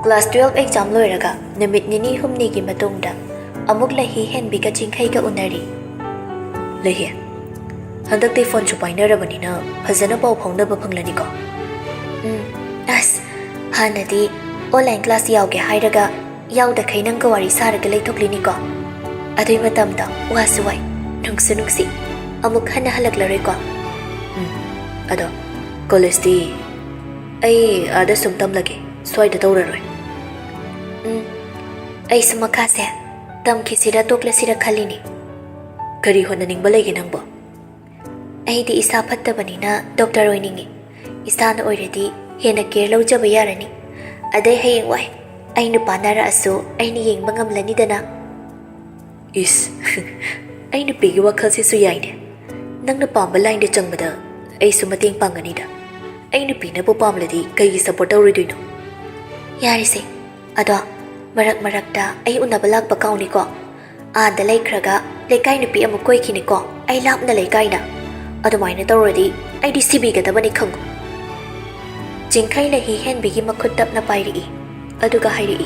ꯀ꯭ꯂꯥꯁ ꯇꯨꯌꯦꯜꯐ ꯑꯦꯛꯖꯥꯝ ꯂꯣꯏꯔꯒ ꯅꯨꯃꯤꯠ ꯅꯤꯅꯤ ꯍꯨꯝꯅꯤꯒꯤ ꯃꯇꯨꯡꯗ ꯑꯃꯨꯛ ꯂꯩꯍꯤ ꯍꯦꯟꯕꯤꯒ ꯆꯤꯡꯈꯩꯒ ꯎꯅꯔꯤ꯫ "ꯂꯩꯍꯤ, ꯍꯟꯗꯛꯇꯤ ꯐꯣꯟꯁꯨ ꯄꯥꯏꯅꯔꯕꯅꯤꯅ ꯐꯖꯅ ꯄꯥꯎ ꯐꯥꯎꯅꯕ ꯐꯪꯂꯅꯤꯀꯣ?" "ꯎꯝ, ꯑꯁ, ꯍꯥꯟꯅꯗꯤ ꯑꯣꯟꯂꯥꯏꯟ ꯀ꯭ꯂꯥꯁ ꯌꯥꯎꯒꯦ ꯍꯥꯏꯔꯒ ꯌꯥꯎꯗꯈꯩ ꯅꯪꯒ ꯋꯥꯔꯤ ꯁꯥꯔꯒ ꯂꯩꯊꯣꯛꯂꯤꯅꯤꯀꯣ꯫ ꯑꯗꯨꯏ ꯃꯇꯝꯗ ꯋꯥꯁꯨ ꯋꯥꯏ, ꯅꯨꯡꯁꯨ ꯅꯨꯡꯁꯤ, ꯑꯃꯨꯛ ꯍꯟꯅ ꯍꯜꯂꯛꯂꯔꯣꯏꯀꯣ?" "ꯎꯝ, ꯑꯗꯣ ꯀꯣꯂꯦꯖꯇꯤ?" "ꯑꯩ ꯑꯥꯗ ꯁꯨꯝ ꯇꯝꯂꯒꯦ, ꯁ꯭ꯋꯥꯏꯗ ꯇꯧꯔꯔꯣꯏ"꯫ "ꯎꯝ, ꯑꯩꯁꯨ ꯃꯈꯥꯁꯦ ꯇꯝꯈꯤꯁꯤꯔ ꯇꯣꯛꯂꯁꯤꯔ ꯈꯜꯂꯤꯅꯤ"꯫ "ꯀꯔꯤ ꯍꯣꯠꯅꯅꯤꯡꯕ ꯂꯩꯒꯦ ꯅꯪꯕꯣ?" "ꯑꯩꯗꯤ ꯏꯁꯥ ꯐꯠꯇꯕꯅꯤꯅ ꯗꯣꯛꯇꯔ ꯑꯣꯏꯅꯤꯡꯉꯤ꯫ ꯏꯁꯥꯅ ꯑꯣꯏꯔꯗꯤ ꯍꯦꯟꯅ ꯀꯦꯌꯔ ꯂꯧꯖꯕ ꯌꯥꯔꯅꯤ꯫ ꯑꯗꯩ ꯍꯌꯦꯡꯋꯥꯏ ꯑꯩ ꯅꯨꯄꯥ ꯅꯥꯔꯛꯑꯁꯨ ꯑꯩꯅ ꯌꯦꯡꯕ ꯉꯝꯂꯅꯤꯗꯅ"꯫ "ꯏꯁ, ꯑꯩ ꯅꯨꯄꯤꯒꯤ ꯋꯥꯈꯜꯁꯤꯁꯨ ꯌꯥꯏꯅꯦ꯫ ꯅꯪꯅ ꯄꯥꯝꯕ ꯂꯥꯏꯟꯗ ꯆꯪꯕꯗ ꯑꯩꯁꯨ ꯃꯇꯦꯡ ꯄꯥꯡꯒꯅꯤꯗ꯫ ꯑꯩ ꯅꯨꯄꯤꯅꯕꯨ ꯄꯥꯝꯂꯗꯤ ꯀꯩꯒꯤ ꯁꯞꯄꯣꯔꯠ ꯇꯧꯔꯣꯏꯗꯣꯏꯅꯣ?" "ꯌꯥꯔꯦꯁꯦ, ꯑꯗꯣ ꯃꯔꯛ ꯃꯔꯛꯇ ꯑꯩ ꯎꯅꯕ ꯂꯥꯛꯄ ꯀꯥꯎꯅꯤꯀꯣ꯫ ꯑꯥꯗ ꯂꯩꯈ꯭ꯔꯒ ꯂꯩꯀꯥꯏ ꯅꯨꯄꯤ ꯑꯃꯨꯛ ꯀꯣꯏꯈꯤꯅꯤꯀꯣ, ꯑꯩ ꯂꯥꯞꯅ ꯂꯩꯀꯥꯏꯗ꯫ ꯑꯗꯨꯃꯥꯏꯅ ꯇꯧꯔꯗꯤ ꯑꯩꯗꯤ ꯁꯤꯕꯤꯒꯗꯕꯅꯤ ꯈꯪꯉꯨ"꯫ ꯆꯤꯡꯈꯩ ꯂꯩꯍꯤ ꯍꯦꯟꯕꯤꯒꯤ ꯃꯈꯨꯠ ꯇꯞꯅ ꯄꯥꯏꯔꯛꯏ, ꯑꯗꯨꯒ ꯍꯥꯏꯔꯛꯏ,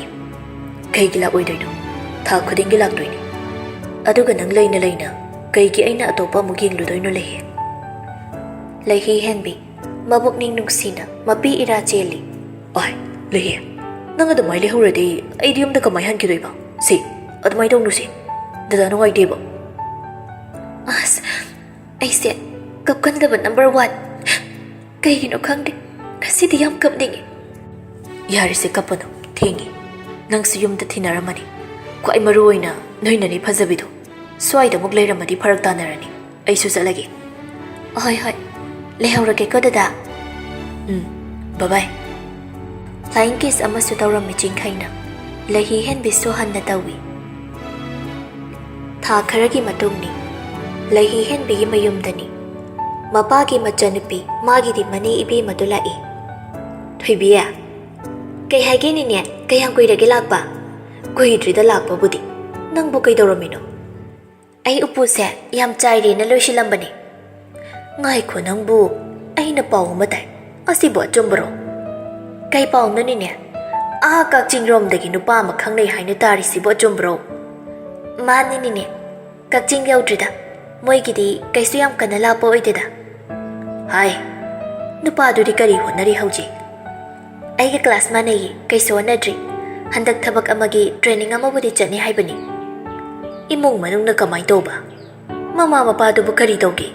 "ꯀꯩꯒꯤ ꯂꯥꯛꯑꯣꯏꯗꯣꯏꯅꯣ? ꯊꯥ ꯈꯨꯗꯤꯡꯒꯤ ꯂꯥꯛꯇꯣꯏꯅꯤ꯫ ꯑꯗꯨꯒ ꯅꯪ ꯂꯩꯅ ꯂꯩꯅ ꯀꯩꯒꯤ ꯑꯩꯅ ꯑꯇꯣꯞꯄ ꯑꯃꯨꯛ ꯌꯦꯡꯂꯨꯗꯣꯏꯅꯣ, ꯂꯩꯍꯤ?" ꯂꯩꯍꯤ ꯍꯦꯟꯕꯤ ꯃꯕꯨꯛꯅꯤꯡ ꯅꯨꯡꯁꯤꯅ ꯃꯄꯤ ꯏꯔꯥ ꯆꯦꯜꯂꯤ꯫ "ꯑꯥꯏ, ꯂꯩꯍꯤ, ꯅꯪ ꯑꯗꯨꯃꯥꯏꯅ ꯂꯩꯍꯧꯔꯗꯤ ꯑꯩꯗꯤ ꯌꯨꯝꯗ ꯀꯃꯥꯏ ꯍꯟꯈꯤꯗꯣꯏꯕ? ꯁꯤ, ꯑꯗꯨꯃꯥꯏꯅ ꯇꯧꯅꯨꯁꯤ꯫ ꯗꯗꯥ ꯅꯨꯡꯉꯥꯏꯇꯦꯕ"꯫ ꯑꯁ, ꯑꯩꯁꯦ ꯀꯞꯀꯟꯗꯕ ꯅꯝꯕꯔ ꯋꯥꯟ꯫ ꯀꯩꯒꯤꯅꯣ ꯈꯪꯗꯦ, ꯉꯁꯤꯗꯤ ꯌꯥꯝ ꯀꯞꯅꯤꯡꯉꯤ꯫ "ꯌꯥꯔꯦꯁꯦ, ꯀꯞꯄꯅꯨ, ꯊꯦꯡꯉꯤ꯫ ꯅꯪꯁꯨ ꯌꯨꯝꯗ ꯊꯤꯟꯅꯔꯝꯃꯅꯤ꯫ ꯈ꯭ꯋꯥꯏ ꯃꯔꯨ ꯑꯣꯏꯅ ꯅꯣꯏ ꯅꯅꯦ ꯐꯖꯕꯤꯗꯣ ꯁ꯭ꯋꯥꯏꯗ ꯑꯃꯨꯛ ꯂꯩꯔꯝꯃꯗꯤ ꯐꯔꯛ ꯇꯥꯅꯔꯅꯤ꯫ ꯑꯩꯁꯨ ꯆꯠꯂꯒꯦ"꯫ "ꯍꯣꯏ, ꯍꯣꯏ, ꯂꯩꯍꯧꯔꯒꯦꯀꯣ, ꯗꯗꯥ"꯫ "ꯎꯝ, ꯕꯥꯏ ꯕꯥꯏ"꯫ ꯐ꯭ꯂꯥꯏꯌꯤꯡ ꯀꯤꯁ ꯑꯃꯁꯨ ꯇꯧꯔꯝꯃꯤ ꯆꯤꯡꯈꯩꯅ꯫ ꯂꯩꯍꯤ ꯍꯦꯟꯕꯤꯁꯨ ꯍꯟꯅ ꯇꯧꯏ꯫ ꯊꯥ ꯈꯔꯒꯤ ꯃꯇꯨꯡꯅꯤ꯫ ꯂꯩꯍꯤ ꯍꯦꯟꯕꯤꯒꯤ ꯃꯌꯨꯝꯗꯅꯤ꯫ ꯃꯄꯥꯒꯤ ꯃꯆꯟꯅꯨꯄꯤ, ꯃꯥꯒꯤꯗꯤ ꯃꯅꯦ ꯏꯕꯦꯝꯃꯗꯨ ꯂꯥꯛꯏ꯫ "ꯊꯣꯏꯕꯤ, ꯀꯩ ꯍꯥꯏꯒꯦ ꯅꯤꯅꯦ? ꯀꯌꯥꯝ ꯀꯨꯏꯔꯒꯦ ꯂꯥꯛꯄ? ꯀꯨꯏꯗ꯭ꯔꯤꯗ ꯂꯥꯛꯄꯕꯨꯗꯤ꯫ ꯅꯪꯕꯨ ꯀꯩꯗꯧꯔꯝꯃꯤꯅꯣ? ꯑꯩ ꯎꯄꯨꯁꯦ ꯌꯥꯝ ꯆꯥꯏꯔꯦꯅ ꯂꯣꯏꯁꯤꯜꯂꯝꯕꯅꯦ꯫ ꯉꯥꯏꯈꯣ ꯅꯪꯕꯨ, ꯑꯩꯅ ꯄꯥꯎ ꯑꯃ ꯇꯥꯏ꯫ ꯑꯁꯤꯕꯨ ꯑꯆꯨꯝꯕꯔꯣ? ꯀꯩ ꯄꯥꯎꯅꯣ ꯅꯤꯅꯦ? ꯑꯥ ꯀꯛꯆꯤꯡꯔꯣꯝꯗꯒꯤ ꯅꯨꯄꯥ ꯑꯃ ꯈꯪꯅꯩ ꯍꯥꯏꯅ ꯇꯥꯔꯤꯁꯤꯕꯨ ꯑꯆꯨꯝꯕꯔꯣ? ꯃꯥꯅꯤ ꯅꯤꯅꯦ꯫ ꯀꯛꯆꯤꯡ ꯌꯧꯗ꯭ꯔꯤꯗ꯫ ꯃꯣꯏꯒꯤꯗꯤ ꯀꯩꯁꯨ ꯌꯥꯝ ꯀꯟꯅ ꯂꯥꯞꯄ ꯑꯣꯏꯗꯦꯗ꯫ ꯍꯥꯏ, ꯅꯨꯄꯥꯗꯨꯗꯤ ꯀꯔꯤ ꯍꯣꯠꯅꯔꯤ ꯍꯧꯖꯤꯛ? ꯑꯩꯒ ꯀ꯭ꯂꯥꯁ ꯃꯥꯟꯅꯩꯌꯦ, ꯀꯩꯁꯨ ꯍꯣꯠꯅꯗ꯭ꯔꯤ꯫ ꯍꯟꯗꯛ ꯊꯕꯛ ꯑꯃꯒꯤ ꯇ꯭ꯔꯦꯅꯤꯡ ꯑꯃꯕꯨꯗꯤ ꯆꯠꯅꯤ ꯍꯥꯏꯕꯅꯤ꯫ ꯏꯃꯨꯡ ꯃꯅꯨꯡꯅ ꯀꯃꯥꯏ ꯇꯧꯕ? ꯃꯃꯥ ꯃꯄꯥꯗꯨꯕꯨ ꯀꯔꯤ ꯇꯧꯒꯦ?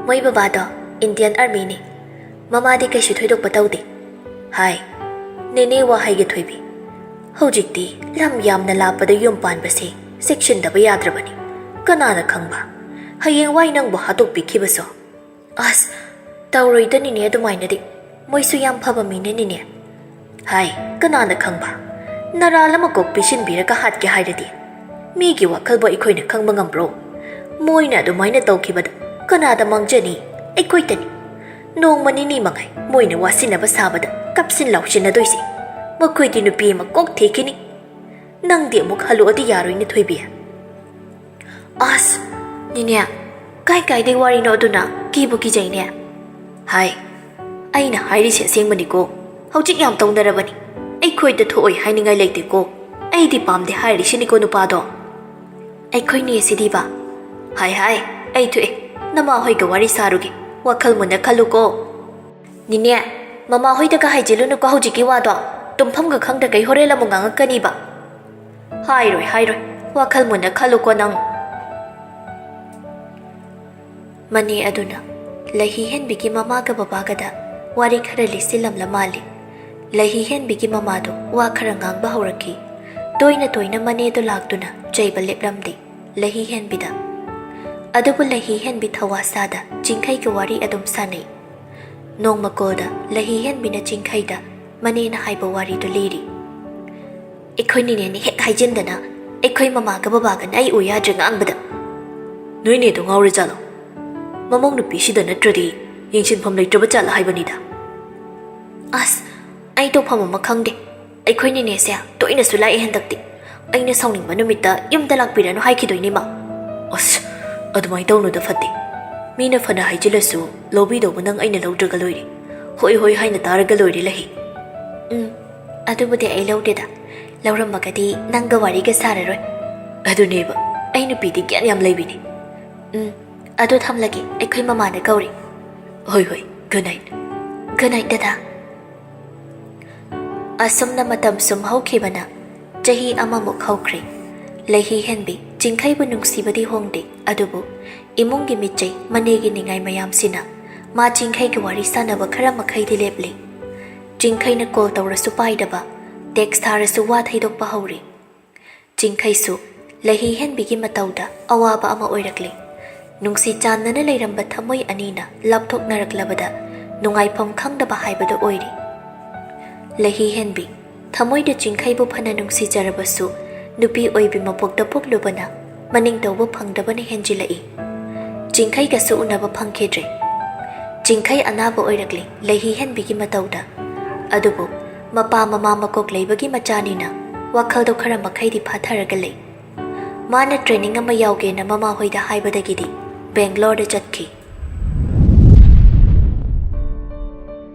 ꯃꯣꯏ ꯕꯕꯥꯗꯣ ꯏꯟꯗꯤꯌꯟ ꯑꯥꯔꯃꯤꯅꯤ꯫ ꯃꯃꯥꯗꯤ ꯀꯩꯁꯨ ꯊꯣꯏꯗꯣꯛꯄ ꯇꯧꯗꯦ꯫ ꯍꯥꯏ, ꯅꯦꯅꯦ ꯋꯥ ꯍꯥꯏꯒꯦ ꯊꯣꯏꯕꯤ꯫ ꯍꯧꯖꯤꯛꯇꯤ ꯂꯝ ꯌꯥꯝꯅ ꯂꯥꯞꯄꯗ ꯌꯨꯝ ꯄꯥꯟꯕꯁꯦ ꯆꯦꯛꯁꯤꯟꯗꯕ ꯌꯥꯗ꯭ꯔꯕꯅꯤ꯫ ꯀꯅꯥꯅ ꯈꯪꯕ, ꯍꯌꯦꯡꯋꯥꯏ ꯅꯪꯕꯨ ꯍꯥꯠꯇꯣꯛꯄꯤꯈꯤꯕꯁꯨ꯫ ꯑꯁ, ꯇꯧꯔꯣꯏꯗ ꯅꯤꯅꯦ ꯑꯗꯨꯃꯥꯏꯅꯗꯤ꯫ ꯃꯣꯏꯁꯨ ꯌꯥꯝ ꯐꯕ ꯃꯤꯅꯦ ꯅꯤꯅꯦ꯫ ꯍꯥꯏ, ꯀꯅꯥꯅ ꯈꯪꯕ? ꯅꯔꯥꯜ ꯑꯃ ꯀꯣꯛ ꯄꯤꯁꯤꯟꯕꯤꯔꯒ ꯍꯥꯠꯀꯦ ꯍꯥꯏꯔꯗꯤ? ꯃꯤꯒꯤ ꯋꯥꯈꯜꯕꯨ ꯑꯩꯈꯣꯏꯅ ꯈꯪꯕ ꯉꯝꯕ꯭ꯔꯣ? ꯃꯣꯏꯅ ꯑꯗꯨꯃꯥꯏꯅ ꯇꯧꯈꯤꯕꯗ ꯀꯅꯥꯗ ꯃꯥꯡꯖꯅꯤ? ꯑꯩꯈꯣꯏꯗꯅꯤ꯫ ꯅꯣꯡꯃ ꯅꯤꯅꯤ ꯃꯉꯥꯏ ꯃꯣꯏꯅ ꯋꯥꯁꯤꯟꯅꯕ ꯁꯥꯕꯗ ꯀꯞꯁꯤꯟ ꯂꯥꯎꯁꯤꯟꯅꯗꯣꯏꯁꯦ꯫ ꯃꯈꯣꯏꯗꯤ ꯅꯨꯄꯤ ꯑꯃ ꯀꯣꯛ ꯊꯤꯈꯤꯅꯤ꯫ ꯅꯪꯗꯤ ꯑꯃꯨꯛ ꯍꯜꯂꯛꯑꯣꯗꯤ ꯌꯥꯔꯣꯏꯅꯦ ꯊꯣꯏꯕꯤ꯫ ꯑꯁ, ꯅꯤꯅꯦ, ꯀꯥꯏ ꯀꯥꯏꯗꯩ ꯋꯥꯔꯤꯅꯣ ꯑꯗꯨꯅ? ꯀꯤꯕꯨ ꯀꯤꯖꯩꯅꯦ꯫ ꯍꯥꯏ, ꯑꯩꯅ ꯍꯥꯏꯔꯤꯁꯦ ꯑꯁꯦꯡꯕꯅꯤꯀꯣ꯫ ꯍꯧꯖꯤꯛ ꯌꯥꯝ ꯇꯧꯅꯔꯕꯅꯤ꯫ ꯑꯩꯈꯣꯏꯗ ꯊꯣꯛꯑꯣꯏ ꯍꯥꯏꯅꯤꯡꯉꯥꯏ ꯂꯩꯇꯦꯀꯣ꯫ ꯑꯩꯗꯤ ꯄꯥꯝꯗꯦ ꯍꯥꯏꯔꯤꯁꯤꯅꯤꯀꯣ ꯅꯨꯄꯥꯗꯣ꯫ ꯑꯩꯈꯣꯏ ꯅꯦꯁꯤꯗꯤꯕ? ꯍꯥꯏ ꯍꯥꯏ, ꯑꯩ ꯊꯣꯛꯑꯦ꯫ ꯅꯃꯥꯍꯣꯏꯒ ꯋꯥꯔꯤ ꯁꯥꯔꯨꯒꯦ꯫ ꯋꯥꯈꯜ ꯃꯨꯟꯅ ꯈꯜꯂꯨꯀꯣ꯫ ꯅꯤꯅꯦ, ꯃꯃꯥꯍꯣꯏꯗꯒ ꯍꯥꯏꯖꯤꯜꯂꯨꯅꯨꯀꯣ ꯍꯧꯖꯤꯛꯀꯤ ꯋꯥꯗꯣ꯫ ꯇꯨꯝꯐꯝꯒ ꯈꯪꯗꯈꯩ ꯍꯣꯔꯦꯟ ꯑꯃꯨꯛ ꯉꯥꯡꯉꯛꯀꯅꯤꯕ꯫ ꯍꯥꯏꯔꯣꯏ, ꯍꯥꯏꯔꯣꯏ꯫ ꯋꯥꯈꯜ ꯃꯨꯟꯅ ꯈꯜꯂꯨꯀꯣ ꯅꯪ꯫ ꯃꯅꯦ ꯑꯗꯨꯅ ꯂꯩꯍꯤ ꯍꯦꯟꯕꯤꯒꯤ ꯃꯃꯥꯒ ꯕꯕꯥꯒꯗ ꯋꯥꯔꯤ ꯈꯔ ꯂꯤꯁꯤꯜꯂꯝꯂ ꯃꯥꯜꯂꯤ꯫ ꯂꯩꯍꯤ ꯍꯦꯟꯕꯤꯒꯤ ꯃꯃꯥꯗꯨ ꯋꯥ ꯈꯔ ꯉꯥꯡꯕ ꯍꯧꯔꯛꯈꯤ꯫ ꯇꯣꯏꯅ ꯇꯣꯏꯅ ꯃꯅꯦꯗꯨ ꯂꯥꯛꯇꯨꯅ ꯆꯩꯕ ꯂꯦꯞꯂꯝꯗꯦ ꯂꯩꯍꯤ ꯍꯦꯟꯕꯤꯗ꯫ ꯑꯗꯨꯕꯨ ꯂꯩꯍꯤ ꯍꯦꯟꯕꯤ ꯊꯋꯥ ꯁꯥꯗ ꯆꯤꯡꯈꯩꯒ ꯋꯥꯔꯤ ꯑꯗꯨꯝ ꯁꯥꯟꯅꯩ꯫ ꯅꯣꯡꯃ ꯀꯣꯜꯗ ꯂꯩꯍꯤ ꯍꯦꯟꯕꯤꯅ ꯆꯤꯡꯈꯩꯗ ꯃꯅꯦꯅ ꯍꯥꯏꯕ ꯋꯥꯔꯤꯗꯨ ꯂꯤꯔꯤ꯫ ꯑꯩꯈꯣꯏ ꯅꯤꯅꯦꯅ ꯍꯦꯛ ꯍꯥꯏꯖꯤꯟꯗꯅ ꯑꯩꯈꯣꯏ ꯃꯃꯥꯒ ꯕꯕꯥꯒꯅ ꯑꯩ ꯎ ꯌꯥꯗ꯭ꯔꯦ ꯉꯥꯡꯕꯗ꯫ ꯅꯣꯏꯅꯦꯗꯣ ꯉꯥꯎꯔ ꯖꯥꯠꯂꯣ? ꯃꯃꯧ ꯅꯨꯄꯤꯁꯤꯗ ꯅꯠꯇ꯭ꯔꯗꯤ ꯌꯦꯡꯁꯤꯟꯐꯝ ꯂꯩꯇ꯭ꯔꯕ ꯖꯥꯠꯂ ꯍꯥꯏꯕꯅꯤꯗ꯫ ꯑꯁ, ꯑꯩ ꯇꯧꯐꯝ ꯑꯃ ꯈꯪꯗꯦ꯫ ꯑꯩꯈꯣꯏ ꯅꯦꯅꯦꯁꯦ ꯇꯣꯏꯅꯁꯨ ꯂꯥꯛꯑꯦ ꯍꯟꯗꯛꯇꯤ꯫ ꯑꯩꯅ ꯁꯥꯎꯅꯤꯡꯕ ꯅꯨꯃꯤꯠꯇ ꯌꯨꯝꯗ ꯂꯥꯛꯄꯤꯔꯅꯨ ꯍꯥꯏꯈꯤꯗꯣꯏꯅꯤ ꯃꯥ꯫ ꯑꯁ, ꯑꯗꯨꯃꯥꯏꯅ ꯇꯧꯅꯨꯗ ꯐꯠꯇꯦ꯫ ꯃꯤꯅ ꯐꯅ ꯍꯥꯏꯖꯤꯜꯂꯁꯨ ꯂꯧꯕꯤꯗꯧꯕ ꯅꯪ ꯑꯩꯅ ꯂꯧꯗ꯭ꯔꯒ ꯂꯣꯏꯔꯦ꯫ ꯍꯣꯏ ꯍꯣꯏ ꯍꯥꯏꯅ ꯇꯥꯔꯒ ꯂꯣꯏꯔꯦ ꯂꯩꯍꯤ꯫ ꯎꯝ, ꯑꯗꯨꯕꯨꯗꯤ ꯑꯩ ꯂꯧꯗꯦꯗ꯫ ꯂꯧꯔꯝꯃꯒꯗꯤ ꯅꯪꯒ ꯋꯥꯔꯤꯒ ꯁꯥꯔꯔꯣꯏ꯫ ꯑꯗꯨꯅꯦꯕ, ꯑꯩ ꯅꯨꯄꯤꯗꯤ ꯒ꯭ꯌꯥꯟ ꯌꯥꯝ ꯂꯩꯕꯤꯅꯦ꯫ ꯎꯝ, ꯑꯗꯨ ꯊꯝꯂꯒꯦ, ꯑꯩꯈꯣꯏ ꯃꯃꯥꯅ ꯀꯧꯔꯤ꯫ ꯍꯣꯏ ꯍꯣꯏ, good night꯫ Good night ꯗꯗꯥ꯫ ꯑꯁꯨꯝꯅ ꯃꯇꯝ ꯁꯨꯝ ꯍꯧꯈꯤꯕꯅ ꯆꯍꯤ ꯑꯃꯃꯨꯛ ꯍꯧꯈ꯭ꯔꯦ꯫ ꯂꯩꯍꯤ ꯍꯦꯟꯕꯤ ꯆꯤꯡꯈꯩꯕꯨ ꯅꯨꯡꯁꯤꯕꯗꯤ ꯍꯣꯡꯗꯦ, ꯑꯗꯨꯕꯨ ꯏꯃꯨꯡꯒꯤ ꯃꯤꯠꯆꯩ, ꯃꯅꯦꯒꯤ ꯅꯤꯡꯉꯥꯏ ꯃꯌꯥꯝꯁꯤꯅ ꯃꯥ ꯆꯤꯡꯈꯩꯒ ꯋꯥꯔꯤ ꯁꯥꯟꯅꯕ ꯈꯔ ꯃꯈꯩꯗꯤ ꯂꯦꯞꯂꯦ꯫ ꯆꯤꯡꯈꯩꯅ call ꯇꯧꯔꯁꯨ ꯄꯥꯏꯗꯕ, text ꯊꯥꯔꯁꯨ ꯋꯥ ꯊꯩꯗꯣꯛꯄ ꯍꯧꯔꯦ꯫ ꯆꯤꯡꯈꯩꯁꯨ ꯂꯩꯍꯤ ꯍꯦꯟꯕꯤꯒꯤ ꯃꯇꯧꯗ ꯑꯋꯥꯕ ꯑꯃ ꯑꯣꯏꯔꯛꯂꯦ꯫ ꯅꯨꯡꯁꯤ ꯆꯥꯟꯅꯅ ꯂꯩꯔꯝꯕ ꯊꯃꯣꯏ ꯑꯅꯤꯅ ꯂꯥꯞꯊꯣꯛꯅꯔꯛꯂꯕꯗ ꯅꯨꯡꯉꯥꯏꯐꯝ ꯈꯪꯗꯕ ꯍꯥꯏꯕꯗꯨ ꯑꯣꯏꯔꯦ꯫ ꯂꯩꯍꯤ ꯍꯦꯟꯕꯤ ꯊꯃꯣꯏꯗ ꯆꯤꯡꯈꯩꯕꯨ ꯐꯅ ꯅꯨꯡꯁꯤꯖꯔꯕꯁꯨ, ꯅꯨꯄꯤ ꯑꯣꯏꯕꯤ ꯃꯄꯣꯛꯇ ꯄꯣꯛꯂꯨꯕꯅ ꯃꯅꯤꯡ ꯇꯧꯕ ꯐꯪꯗꯕꯅ ꯍꯦꯟꯖꯤꯜꯂꯛꯏ꯫ ꯆꯤꯡꯈꯩꯒꯁꯨ ꯎꯅꯕ ꯐꯪꯈꯤꯗ꯭ꯔꯦ꯫ ꯆꯤꯡꯈꯩ ꯑꯅꯥꯕ ꯑꯣꯏꯔꯛꯂꯤ ꯂꯩꯍꯤ ꯍꯦꯟꯕꯤꯒꯤ ꯃꯇꯧꯗ꯫ ꯑꯗꯨꯕꯨ ꯃꯄꯥ ꯃꯃꯥ ꯃꯀꯣꯛ ꯂꯩꯕꯒꯤ ꯃꯆꯥꯅꯤꯅ ꯋꯥꯈꯜꯗꯣ ꯈꯔ ꯃꯈꯩꯗꯤ ꯐꯥꯊꯔꯒ ꯂꯩ꯫ ꯃꯥꯅ training ꯑꯃ ꯌꯥꯎꯒꯦꯅ ꯃꯃꯥꯍꯣꯏꯗ ꯍꯥꯏꯕꯗꯒꯤꯗꯤ ꯕꯦꯡꯒ꯭ꯂꯣꯔꯗ ꯆꯠꯈꯤ꯫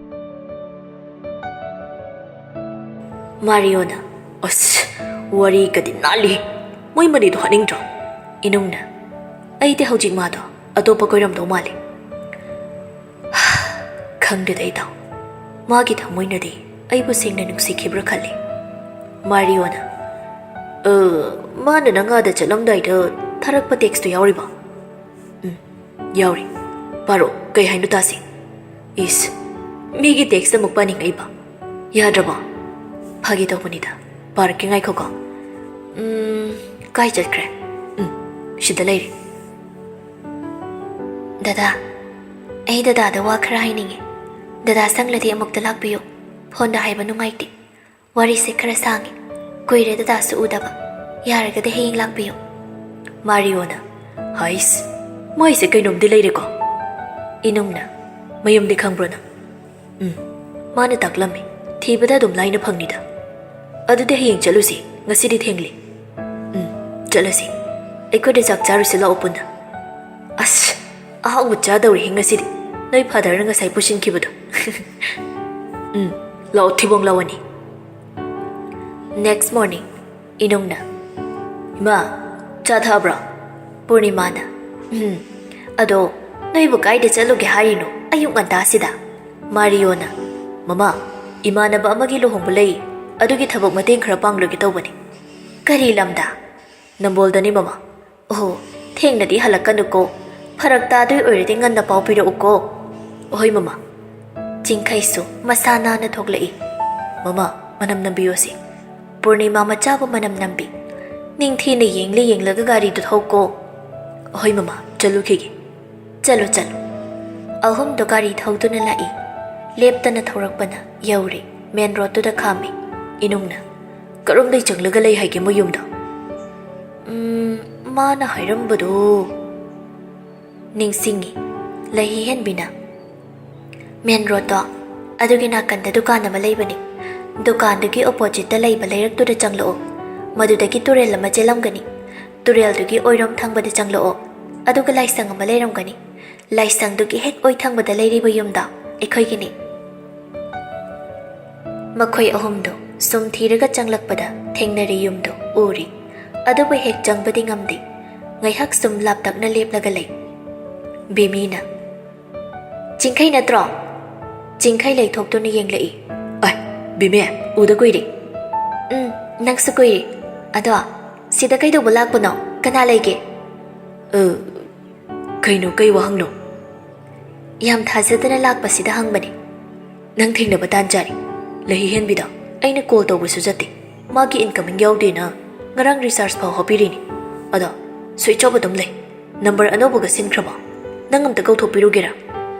ꯃꯥꯔꯤꯌꯣꯅ, "ꯑꯁ, ꯋꯥꯔꯤꯒꯗꯤ ꯅꯥꯜꯂꯤ꯫ ꯃꯣꯏ ꯃꯅꯤꯗꯣ ꯍꯥꯠꯅꯤꯡꯗ꯭ꯔꯣ?" ꯏꯅꯨꯡꯅ, "ꯑꯩꯗꯤ ꯍꯧꯖꯤꯛ ꯃꯥꯗꯣ ꯑꯇꯣꯞꯄ ꯀꯣꯏꯔꯝꯗꯧ ꯃꯥꯜꯂꯤ꯫" "ꯈꯪꯗꯦꯗ ꯏꯇꯥꯎ, ꯃꯥꯒꯤ ꯊꯃꯣꯏꯅꯗꯤ ꯑꯩꯕꯨ ꯁꯦꯡꯅ ꯅꯨꯡꯁꯤꯈꯤꯕ꯭ꯔꯥ ꯈꯜꯂꯤ꯫" ꯃꯥꯔꯤꯌꯣꯅ, "ꯑ, ꯃꯥꯅ ꯅꯪ ꯑꯥꯗ ꯆꯠꯂꯝꯗꯥꯏꯗ ꯊꯥꯔꯛꯄ textꯇꯨ ꯌꯥꯎꯔꯤꯕꯣ?" "ꯎꯝ, ꯌꯥꯎꯔꯤ꯫ ꯄꯥꯔꯣ, ꯀꯩ ꯍꯥꯏꯅꯣ ꯇꯥꯁꯤ꯫" "ꯏꯁ, ꯃꯤꯒꯤ text ꯑꯃꯨꯛ ꯄꯥꯅꯤꯡꯉꯛꯏꯕ? ꯌꯥꯗ꯭ꯔꯕꯣ?" "ꯐꯥꯒꯤ ꯇꯧꯕꯅꯤꯗ꯫ ꯄꯥꯔꯛꯀꯦ, ꯉꯥꯏꯈꯣꯀꯣ꯫ ꯎꯝ, ꯀꯥꯏ ꯆꯠꯈ꯭ꯔꯦ? ꯎꯝ, ꯁꯤꯗ ꯂꯩꯔꯦ꯫" "ꯗꯗꯥ, ꯑꯩ ꯗꯗꯥꯗ ꯋꯥ ꯈꯔ ꯍꯥꯏꯅꯤꯡꯉꯤ꯫ ꯗꯗꯥ ꯁꯪꯂꯗꯤ ꯑꯃꯨꯛꯇ ꯂꯥꯛꯄꯤꯌꯨ꯫ ꯐꯣꯟꯗ ꯍꯥꯏꯕ ꯅꯨꯡꯉꯥꯏꯇꯦ꯫ ꯋꯥꯔꯤꯁꯦ ꯈꯔ ꯁꯥꯡꯉꯤ꯫ ꯀꯨꯏꯔꯦ ꯗꯗꯥꯁꯨ ꯎꯗꯕ꯫ ꯌꯥꯔꯒꯗꯤ ꯍꯌꯦꯡ ꯂꯥꯛꯄꯤꯌꯨ꯫" ꯃꯥꯔꯤꯌꯣꯅ, "ꯍꯥꯏꯁ, ꯃꯥꯏꯁꯦ ꯀꯩꯅꯣꯝꯗꯤ ꯂꯩꯔꯦꯀꯣ?" ꯏꯅꯨꯡꯅ, "ꯃꯌꯨꯝꯗꯤ ꯈꯪꯕ꯭ꯔꯣ ꯅꯪ?" "ꯎꯝ, ꯃꯥꯅ ꯇꯥꯛꯂꯝꯃꯤ꯫ ꯊꯤꯕꯗ ꯑꯗꯨꯝ ꯂꯥꯏꯅ ꯐꯪꯅꯤꯗ꯫ ꯑꯗꯨꯗꯤ ꯍꯌꯦꯡ ꯆꯠꯂꯨꯁꯤ, ꯉꯁꯤꯗꯤ ꯊꯦꯡꯂꯦ꯫ ꯎꯝ, ꯆꯠꯂꯁꯤ꯫ ꯑꯩꯈꯣꯏꯗ ꯆꯥꯛ ꯆꯥꯔꯨꯁꯤ ꯂꯥꯛꯑꯣ ꯄꯨꯟꯅ꯫ ꯑꯁ, ꯑꯍꯥꯎꯕ ꯆꯥꯗꯧꯔꯦꯍꯦ ꯉꯁꯤꯗꯤ꯫ ꯅꯣꯏ ꯐꯥꯗꯔꯅ ꯉꯁꯥꯏ ꯄꯨꯁꯤꯟꯈꯤꯕꯗꯣ꯫ ꯎꯝ, ꯂꯥꯛꯑꯣ ꯊꯤꯕꯣꯡ ꯂꯥꯎ ꯑꯅꯤ꯫ Next morning, ꯏꯅꯨꯡꯅ, "ꯏꯃꯥ, ꯆꯥ ꯊꯛꯑꯕ꯭ꯔꯣ?" ꯄꯨꯔꯅꯤꯃꯥꯅ, "ꯎꯝ, ꯑꯗꯣ ꯅꯣꯏꯕꯨ ꯀꯥꯏꯗ ꯆꯠꯂꯨꯒꯦ ꯍꯥꯏꯔꯤꯅꯣ ꯑꯌꯨꯛ ꯉꯟꯇꯥꯁꯤꯗ?" ꯃꯥꯔꯤꯌꯣꯅ, "ꯃꯃꯥ, ꯏꯃꯥꯟꯅꯕ ꯑꯃꯒꯤ ꯂꯨꯍꯣꯡꯕ ꯂꯩ, ꯑꯗꯨꯒꯤ ꯊꯕꯛ ꯃꯇꯦꯡ ꯈꯔ ꯄꯥꯡꯂꯨꯒꯦ ꯇꯧꯕꯅꯤ꯫" "ꯀꯔꯤ ꯂꯝꯗ?" "ꯅꯝꯕꯣꯜꯗꯅꯤ ꯃꯃꯥ꯫" "ꯑꯣꯍꯣ, ꯊꯦꯡꯅꯗꯤ ꯍꯜꯂꯛꯀꯅꯨꯀꯣ, ꯐꯔꯛ ꯇꯥꯗꯣꯏ ꯑꯣꯏꯔꯗꯤ ꯉꯟꯅ ꯄꯥꯎ ꯄꯤꯔꯛꯎꯀꯣ꯫" "ꯑꯍꯣꯏ ꯃꯃꯥ꯫" ꯆꯤꯡꯈꯩꯁꯨ ꯃꯁꯥ ꯅꯥꯟꯅ ꯊꯣꯛꯂꯛꯏ꯫ "ꯃꯃꯥ, ꯃꯅꯝ ꯅꯝꯕꯤꯌꯣꯁꯦ꯫" ꯄꯨꯔꯅꯤꯃꯥ ꯃꯆꯥꯕꯨ ꯃꯅꯝ ꯅꯝꯕꯤ꯫ "ꯅꯤꯡꯊꯤꯅ ꯌꯦꯡꯂ ꯌꯦꯡꯂꯒ ꯒꯥꯔꯤꯗꯨ ꯊꯧꯀꯣ꯫" "ꯑꯍꯣꯏ ꯃꯃꯥ, ꯆꯠꯂꯨꯈꯤꯒꯦ꯫" "ꯆꯠꯂꯨ, ꯆꯠꯂꯨ꯫" ꯑꯍꯨꯝꯗꯣ ꯒꯥꯔꯤ ꯊꯧꯗꯨꯅ ꯂꯥꯛꯏ꯫ ꯂꯦꯞꯇꯅ ꯊꯧꯔꯛꯄꯅ ꯌꯧꯔꯦ꯫ ꯃꯦꯟ ꯔꯣꯗꯇꯨꯗ ꯈꯥꯝꯃꯤ꯫ ꯏꯅꯨꯡꯅ, "ꯀꯔꯣꯝꯗꯩ ꯆꯪꯂꯒ ꯂꯩ ꯍꯥꯏꯒꯦ ꯃꯣꯏ ꯌꯨꯝꯗꯣ?" "ꯎꯝ, ꯃꯥꯅ ꯍꯥꯏꯔꯝꯕꯗꯣ꯫" ꯅꯤꯡꯁꯤꯡꯉꯤ꯫ ꯂꯩꯍꯤ ꯍꯦꯟꯕꯤꯅ, "ꯃꯦꯟ ꯔꯣꯗꯇꯣ ꯑꯗꯨꯒꯤ ꯅꯥꯀꯟꯗ ꯗꯨꯀꯥꯟ ꯑꯃ ꯂꯩꯕꯅꯤ꯫ ꯗꯨꯀꯥꯟꯗꯨꯒꯤ ꯑꯣꯄꯣꯖꯤꯠꯇ ꯂꯩꯕ ꯂꯩꯔꯛꯇꯨꯗ ꯆꯪꯂꯛꯑꯣ꯫ ꯃꯗꯨꯗꯒꯤ ꯇꯨꯔꯦꯜ ꯑꯃ ꯆꯦꯜꯂꯝꯒꯅꯤ꯫ ꯇꯨꯔꯦꯜꯗꯨꯒꯤ ꯑꯣꯏꯔꯣꯝ ꯊꯪꯕꯗ ꯆꯪꯂꯛꯑꯣ꯫ ꯑꯗꯨꯒ ꯂꯥꯏꯁꯪ ꯑꯃ ꯂꯩꯔꯝꯒꯅꯤ꯫ ꯂꯥꯏꯁꯪꯗꯨꯒꯤ ꯍꯦꯛ ꯑꯣꯏ ꯊꯪꯕꯗ ꯂꯩꯔꯤꯕ ꯌꯨꯝꯗꯣ ꯑꯩꯈꯣꯏꯒꯤꯅꯤ꯫" ꯃꯈꯣꯏ ꯑꯍꯨꯝꯗꯨ ꯁꯨꯝ ꯊꯤꯔꯒ ꯆꯪꯂꯛꯄꯗ ꯊꯦꯡꯅꯔꯦ꯫ ꯌꯨꯝꯗꯨ ꯎꯔꯤ, ꯑꯗꯨꯕꯨ ꯍꯦꯛ ꯆꯪꯕꯗꯤ ꯉꯝꯗꯦ꯫ ꯉꯥꯏꯍꯥꯛ ꯁꯨꯝ ꯂꯥꯞꯇꯛꯅ ꯂꯦꯞꯂꯒ ꯂꯩ꯫ ꯕꯤꯃꯤꯅ, "ꯆꯤꯡꯈꯩ ꯅꯠꯇ꯭ꯔꯣ?" ꯆꯤꯡꯈꯩ ꯂꯩꯊꯣꯛꯇꯨꯅ ꯌꯦꯡꯂꯛꯏ꯫ "ꯑꯥꯏ, ꯕꯤꯃꯤ, ꯎꯗ ꯀꯨꯏꯔꯦ꯫" "ꯎꯝ, ꯅꯪꯁꯨ ꯀꯨꯏꯔꯦ꯫ ꯑꯗꯣ ꯁꯤꯗ ꯀꯩꯗꯧꯕ ꯂꯥꯛꯄꯅꯣ? ꯀꯅꯥ ꯂꯩꯒꯦ?" "ꯑ, ꯀꯩꯅꯣ, ꯀꯩ ꯋꯥꯍꯪꯅꯣ?" "ꯌꯥꯝ ꯊꯥꯖꯗꯅ ꯂꯥꯛꯄꯁꯤꯗ ꯍꯪꯕꯅꯦ꯫" "ꯅꯪ ꯊꯦꯡꯅꯕ ꯇꯥꯟ ꯆꯥꯔꯦ꯫ ꯂꯩꯍꯤ ꯍꯦꯟꯕꯤꯗꯣ ꯑꯩꯅ ꯀꯣꯜ ꯇꯧꯕꯁꯨ ꯆꯠꯇꯦ꯫ ꯃꯥꯒꯤ ꯏꯟꯀꯃꯤꯡ ꯌꯥꯎꯗꯦꯅ ꯉꯔꯥꯡ ꯔꯤꯆꯥꯔꯖ ꯐꯥꯎ ꯍꯥꯞꯄꯤꯔꯤꯅꯤ꯫ ꯑꯗꯣ ꯁ꯭ꯋꯤꯆ ꯑꯣꯐ ꯑꯗꯨꯝ ꯂꯩ꯫ ꯅꯝꯕꯔ ꯑꯅꯧꯕꯒ ꯁꯤꯟꯈ꯭ꯔꯕꯣ? ꯅꯪ ꯑꯝꯇ ꯀꯧꯊꯣꯛꯄꯤꯔꯨꯒꯦꯔꯥ?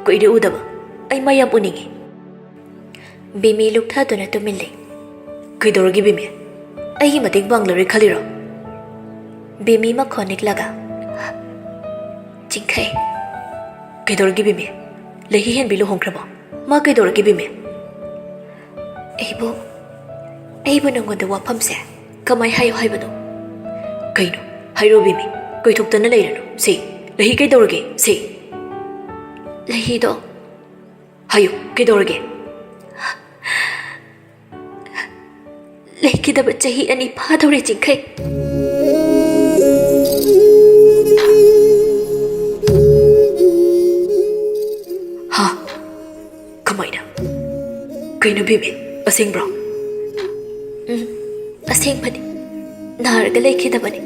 ꯀꯨꯏꯔꯦ ꯎꯗꯕ꯫ ꯑꯩ ꯃꯥ ꯌꯥꯝ ꯎꯅꯤꯡꯉꯤ꯫" ꯕꯤꯃꯤ ꯂꯨꯛꯊꯗꯨꯅ ꯇꯨꯃꯤꯟ ꯂꯩ꯫ "ꯀꯩꯗꯧꯔꯒꯦ ꯕꯤꯃꯤ? ꯑꯩꯒꯤ ꯃꯇꯦꯡ ꯄꯥꯡꯂꯔꯣꯏ ꯈꯜꯂꯤꯔꯣ?" ꯕꯤꯃꯤ ꯃꯈꯣꯟ ꯅꯤꯛꯂꯒ, "ꯆꯤꯡꯈꯩ꯫" "ꯀꯩꯗꯧꯔꯒꯦ ꯕꯤꯃꯤ? ꯂꯩꯍꯤ ꯍꯦꯟꯕꯤ ꯂꯨꯍꯣꯡꯈ꯭ꯔꯕꯣ? ꯃꯥ ꯀꯩꯗꯧꯔꯒꯦ ꯕꯤꯃꯤ?" ꯑꯩꯕꯨ, ꯑꯩꯕꯨ ꯅꯪꯉꯣꯟꯗ ꯋꯥꯐꯝꯁꯦ ꯀꯃꯥꯏ ꯍꯥꯏꯌꯣ ꯍꯥꯏꯕꯅꯣ? ꯀꯩꯅꯣ? ꯍꯥꯏꯔꯣ ꯕꯤꯃꯤ, ꯀꯣꯏꯊꯣꯛꯇꯅ ꯂꯩꯔꯅꯨ꯫ ꯁꯤ, ꯂꯩꯍꯤ ꯀꯩꯗꯧꯔꯒꯦ? ꯁꯤ, ꯂꯩꯍꯤꯗꯣ꯫ ꯍꯥꯏꯌꯨ, ꯀꯩꯗꯧꯔꯒꯦ? ꯂꯩꯈꯤꯗꯕ ꯆꯍꯤ ꯑꯅꯤ ꯐꯥꯗꯧꯔꯦ, ꯆꯤꯡꯈꯩ꯫ ꯍꯥ? ꯀꯃꯥꯏꯅ? ꯀꯩꯅꯣ ꯕꯤꯃꯤ, ꯑꯁꯦꯡꯕ꯭ꯔꯣ? ꯎꯝ, ꯑꯁꯦꯡꯕꯅꯤ꯫ ꯅꯥꯔꯒ ꯂꯩꯈꯤꯗꯕꯅꯤ꯫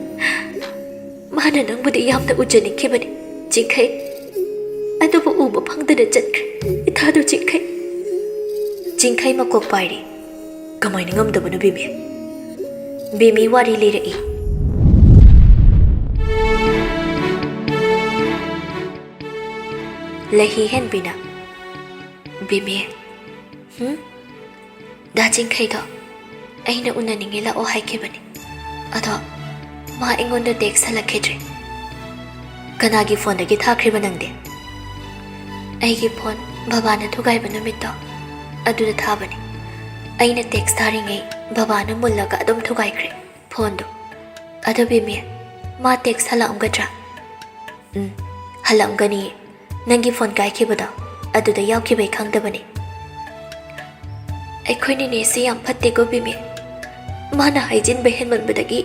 ꯃꯥꯅ ꯅꯪꯕꯨꯗꯤ ꯌꯥꯝꯅ ꯎꯖꯅꯤꯡꯈꯤꯕꯅꯤ, ꯆꯤꯡꯈꯩ꯫ ꯑꯗꯨꯕꯨ ꯎꯕ ꯐꯪꯗꯅ ꯆꯠꯈ꯭ꯔꯦ, ꯏꯊꯥꯗꯨ ꯆꯤꯡꯈꯩ꯫ ꯆꯤꯡꯈꯩ ꯃꯀꯣꯛ ꯄꯥꯏꯔꯤ꯫ ꯀꯃꯥꯏꯅ ꯉꯝꯗꯕꯅꯣ ꯕꯤꯃꯤ? ꯕꯤꯃꯤ ꯋꯥꯔꯤ ꯂꯤꯔꯛꯏ꯫ ꯂꯩꯍꯤ ꯍꯦꯟꯕꯤꯅ, ꯕꯤꯃꯤ, ꯍꯨꯝ? ꯗꯥ ꯆꯤꯡꯈꯩꯗꯣ ꯑꯩꯅ ꯎꯅꯅꯤꯡꯉꯦ ꯂꯥꯛꯑꯣ ꯍꯥꯏꯈꯤꯕꯅꯤ꯫ ꯑꯗꯣ ꯃꯥ ꯑꯩꯉꯣꯟꯗ text ꯍꯜꯂꯛꯈꯤꯗ꯭ꯔꯦ꯫ ꯀꯅꯥꯒꯤ phoneꯗꯒꯤ ꯊꯥꯈ꯭ꯔꯤꯕ ꯅꯪꯗꯤ? ꯑꯩꯒꯤ phone ꯕꯕꯥꯅ ꯊꯨꯒꯥꯏꯕ ꯅꯨꯃꯤꯠꯇꯣ ꯑꯗꯨꯗ ꯊꯥꯕꯅꯤ꯫ ꯑꯩꯅ text ꯊꯥꯔꯤꯉꯩ ꯕꯕꯥꯅ ꯃꯨꯜꯂꯒ ꯑꯗꯨꯝ ꯊꯨꯒꯥꯏꯈ꯭ꯔꯦ phoneꯗꯣ꯫ ꯑꯗꯣ ꯕꯤꯃꯤ, ꯃꯥ text ꯍꯜꯂꯛꯑꯝꯒꯗ꯭ꯔꯥ? ꯎꯝ, ꯍꯜꯂꯛꯑꯝꯒꯅꯤꯌꯦ꯫ ꯅꯪꯒꯤ phone ꯀꯥꯏꯈꯤꯕꯗꯣ ꯑꯗꯨꯗ ꯌꯥꯎꯈꯤꯕꯩ ꯈꯪꯗꯕꯅꯤ꯫ ꯑꯩꯈꯣꯏ ꯅꯦꯅꯦꯁꯦ ꯌꯥꯝ ꯐꯠꯇꯦꯀꯣ ꯕꯤꯃꯤ꯫ ꯃꯥꯅ ꯍꯥꯏꯖꯤꯟꯕ ꯍꯦꯟꯃꯟꯕꯗꯒꯤ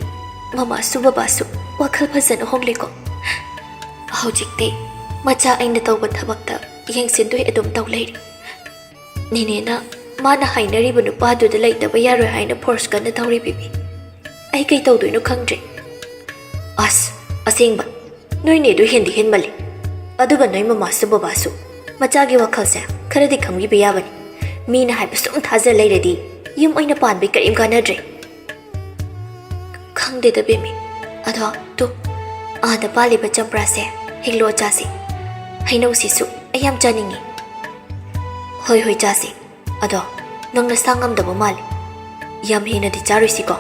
ꯃꯃꯥꯁꯨ ꯕꯕꯥꯁꯨ ꯋꯥꯈꯜ ꯐꯖꯅ ꯍꯣꯡꯂꯦꯀꯣ꯫ ꯍꯧꯖꯤꯛꯇꯤ ꯃꯆꯥ ꯑꯩꯅ ꯇꯧꯕ ꯊꯕꯛꯇ ꯌꯦꯡꯁꯤꯟꯗꯣꯏ ꯑꯗꯨꯝ ꯇꯧ ꯂꯩꯔꯦ꯫ ꯅꯦꯅꯦꯅ ꯃꯥꯅ ꯍꯥꯏꯅꯔꯤꯕ ꯅꯨꯄꯥꯗꯨꯗ ꯂꯩꯇꯕ ꯌꯥꯔꯣꯏ ꯍꯥꯏꯅ force ꯀꯟꯅ ꯇꯧꯔꯤ ꯕꯤꯃꯤ꯫ ꯑꯩ ꯀꯩ ꯇꯧꯗꯣꯏꯅꯣ ꯈꯪꯗ꯭ꯔꯦ꯫ ꯑꯁ, ꯑꯁꯦꯡꯕ, ꯅꯣꯏ ꯅꯦꯗꯨ ꯍꯦꯟꯗꯤ ꯍꯦꯟꯃꯜꯂꯤ꯫ ꯑꯗꯨꯒ ꯅꯣꯏ ꯃꯃꯥꯁꯨ ꯕꯕꯥꯁꯨ ꯃꯆꯥꯒꯤ ꯋꯥꯈꯜꯁꯦ ꯈꯔꯗꯤ ꯈꯪꯕꯤꯕ ꯌꯥꯕꯅꯤ꯫ ꯃꯤꯅ ꯍꯥꯏꯕ ꯁꯨꯝ ꯊꯥꯖ ꯂꯩꯔꯗꯤ ꯌꯨꯝ ꯑꯣꯏꯅ ꯄꯥꯟꯕꯩ ꯀꯔꯤꯝ ꯀꯥꯟꯅꯗ꯭ꯔꯦ꯫ ꯈꯪꯗꯦꯗ ꯕꯦꯃꯤ꯫ ꯑꯗꯣ ꯇꯨ, ꯑꯥꯗ ꯄꯥꯜꯂꯤꯕ ꯆꯝꯄ꯭ꯔꯥꯁꯦ ꯍꯦꯛꯂꯛꯑꯣ ꯆꯥꯁꯤ꯫ ꯍꯩꯅꯧꯁꯤꯁꯨ ꯑꯩ ꯌꯥꯝ ꯆꯥꯅꯤꯡꯉꯤ꯫ ꯍꯣꯏ ꯍꯣꯏ ꯆꯥꯁꯤ꯫ ꯑꯗꯣ ꯅꯪ ꯅꯁꯥ ꯉꯝꯗꯕ ꯃꯥꯜꯂꯤ꯫ ꯌꯥꯝ ꯍꯦꯟꯅꯗꯤ ꯆꯥꯔꯣꯏꯁꯤꯀꯣ꯫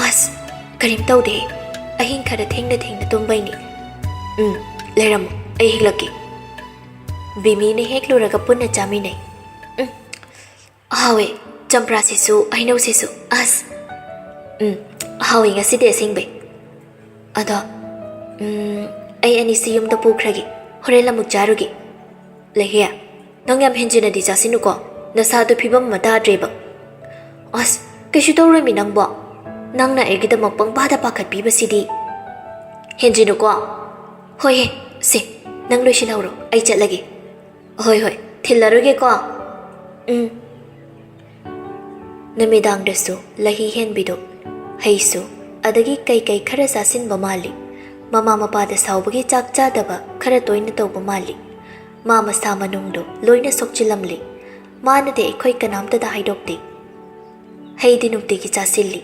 ꯑꯁ, ꯀꯔꯤꯝ ꯇꯧꯗꯦ꯫ ꯑꯍꯤꯡ ꯈꯔ ꯊꯦꯡꯅ ꯊꯦꯡꯅ ꯇꯨꯝꯕꯩꯅꯤ꯫ ꯎꯝ, ꯂꯩꯔꯝꯃꯣ, ꯑꯩ ꯍꯦꯛꯂꯛꯀꯦ꯫ ꯕꯦꯃꯤꯅ ꯍꯦꯛꯂꯨꯔꯒ ꯄꯨꯟꯅ ꯆꯥꯃꯤꯟꯅꯩ꯫ ꯎꯝ꯫ ꯍꯥꯎꯋꯦ, ꯆꯝꯄ꯭ꯔꯥꯁꯤꯁꯨ, ꯍꯩꯅꯧꯁꯤꯁꯨ꯫ ꯑꯁ꯫ ꯎꯝ, ꯍꯥꯎꯋꯦ ꯉꯁꯤꯗꯤ ꯑꯁꯦꯡꯕꯩ꯫ ꯑꯗꯣ, ꯎꯝ, ꯑꯩ ꯑꯅꯤꯁꯤ ꯌꯨꯝꯗ ꯄꯨꯈ꯭ꯔꯒꯦ꯫ ꯍꯣꯔꯦꯟ ꯑꯃꯨꯛ ꯆꯥꯔꯨꯒꯦ꯫ ꯂꯩꯍꯦ, ꯅꯪ ꯌꯥꯝ ꯍꯦꯟꯖꯤꯟꯅꯗꯤ ꯆꯥꯁꯤꯟꯅꯨꯀꯣ꯫ ꯅꯁꯥꯗꯣ ꯐꯤꯕꯝ ꯑꯃ ꯇꯥꯗ꯭ꯔꯦꯕ꯫ ꯑꯁ, ꯀꯩꯁꯨ ꯇꯧꯔꯣꯏꯃꯤ ꯅꯪꯕꯣ꯫ ꯅꯪꯅ ꯑꯩꯒꯤꯗꯃꯛ ꯄꯪꯄꯥꯗ ꯄꯥꯈꯠꯄꯤꯕꯁꯤꯗꯤ꯫ ꯍꯦꯟꯖꯤꯟꯅꯨꯀꯣ꯫ ꯍꯣꯏꯍꯦ, ꯁꯦ, ꯅꯪ ꯂꯣꯏꯁꯤꯜꯍꯧꯔꯣ, ꯑꯩ ꯆꯠꯂꯒꯦ꯫ ꯍꯣꯏ, ꯍꯣꯏ, ꯊꯤꯜꯂꯔꯣꯏꯒꯦꯀꯣ꯫ ꯎꯝ꯫ ꯅꯨꯃꯤꯗꯥꯡꯗꯁꯨ ꯂꯍꯤ ꯍꯦꯟꯕꯤꯗꯨ ꯍꯩꯁꯨ ꯑꯗꯒꯤ ꯀꯩ ꯀꯩ ꯈꯔ ꯆꯥꯁꯤꯟꯕ ꯃꯥꯜꯂꯤ꯫ ꯃꯃꯥ ꯃꯄꯥꯗ ꯁꯥꯎꯕꯒꯤ ꯆꯥꯛ ꯆꯥꯗꯕ ꯈꯔ ꯇꯣꯏꯅ ꯇꯧꯕ ꯃꯥꯜꯂꯤ꯫ ꯃꯥ ꯃꯁꯥ ꯃꯅꯨꯡꯗꯨ ꯂꯣꯏꯅ ꯁꯣꯛꯆꯤꯜꯂꯝꯂꯤ꯫ ꯃꯥꯅꯗꯤ ꯑꯩꯈꯣꯏ ꯀꯅꯥꯝꯇꯗ ꯍꯥꯏꯗꯣꯛꯇꯦ꯫ ꯍꯩꯗꯤ ꯅꯨꯡꯇꯤꯒꯤ ꯆꯥꯁꯤꯜꯂꯤ꯫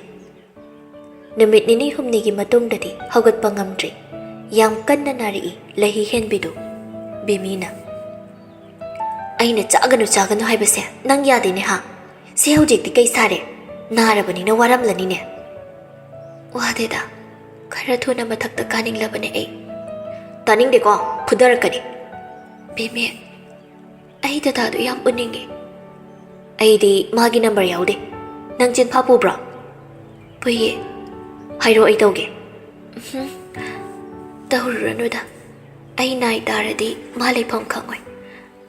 ꯅꯨꯃꯤꯠ ꯅꯤꯅꯤ ꯍꯨꯝꯅꯤꯒꯤ ꯃꯇꯨꯡꯗꯗꯤ ꯍꯧꯒꯠꯄ ꯉꯝꯗ꯭ꯔꯦ꯫ ꯌꯥꯝ ꯀꯟꯅ ꯅꯥꯔꯛꯏ ꯂꯍꯤ ꯍꯦꯟꯕꯤꯗꯨ꯫ ꯕꯤꯃꯤꯅ, "ꯑꯩꯅ ꯆꯥꯒꯅꯨ, ꯆꯥꯒꯅꯨ ꯍꯥꯏꯕꯁꯦ ꯅꯪ ꯌꯥꯗꯦꯅꯦ ꯍꯥ? ꯁꯤ ꯍꯧꯖꯤꯛꯇꯤ ꯀꯩ ꯁꯥꯔꯦ? ꯅꯥꯔꯕꯅꯤꯅ ꯋꯥꯔꯝꯂꯅꯤꯅꯦ?" "ꯋꯥꯗꯦꯗ, ꯈꯔ ꯊꯨꯅ ꯃꯊꯛꯇ ꯀꯥꯅꯤꯡꯂꯕꯅꯦ ꯑꯩ꯫" "ꯇꯥꯅꯤꯡꯗꯦꯀꯣ, ꯐꯨꯗꯔꯛꯀꯅꯤ꯫" "ꯕꯤꯃꯤ, ꯑꯩ ꯗꯗꯥꯗꯨ ꯌꯥꯝ ꯎꯅꯤꯡꯉꯦ꯫" "ꯑꯩꯗꯤ ꯃꯥꯒꯤ ꯅꯝꯕꯔ ꯌꯥꯎꯗꯦ꯫ ꯅꯪ ꯆꯤꯟꯐꯥ ꯄꯨꯕ꯭ꯔꯣ?" "ꯄꯨꯏꯌꯦ꯫" "ꯍꯥꯏꯔꯣ, ꯑꯩ ꯇꯧꯒꯦ꯫" "ꯎꯝꯍꯨꯝ, ꯇꯧꯔꯨꯔꯅꯨꯗ꯫ ꯑꯩ ꯅꯥꯏ ꯇꯥꯔꯗꯤ ꯃꯥ ꯂꯩꯐꯝ ꯈꯪꯉꯣꯏ꯫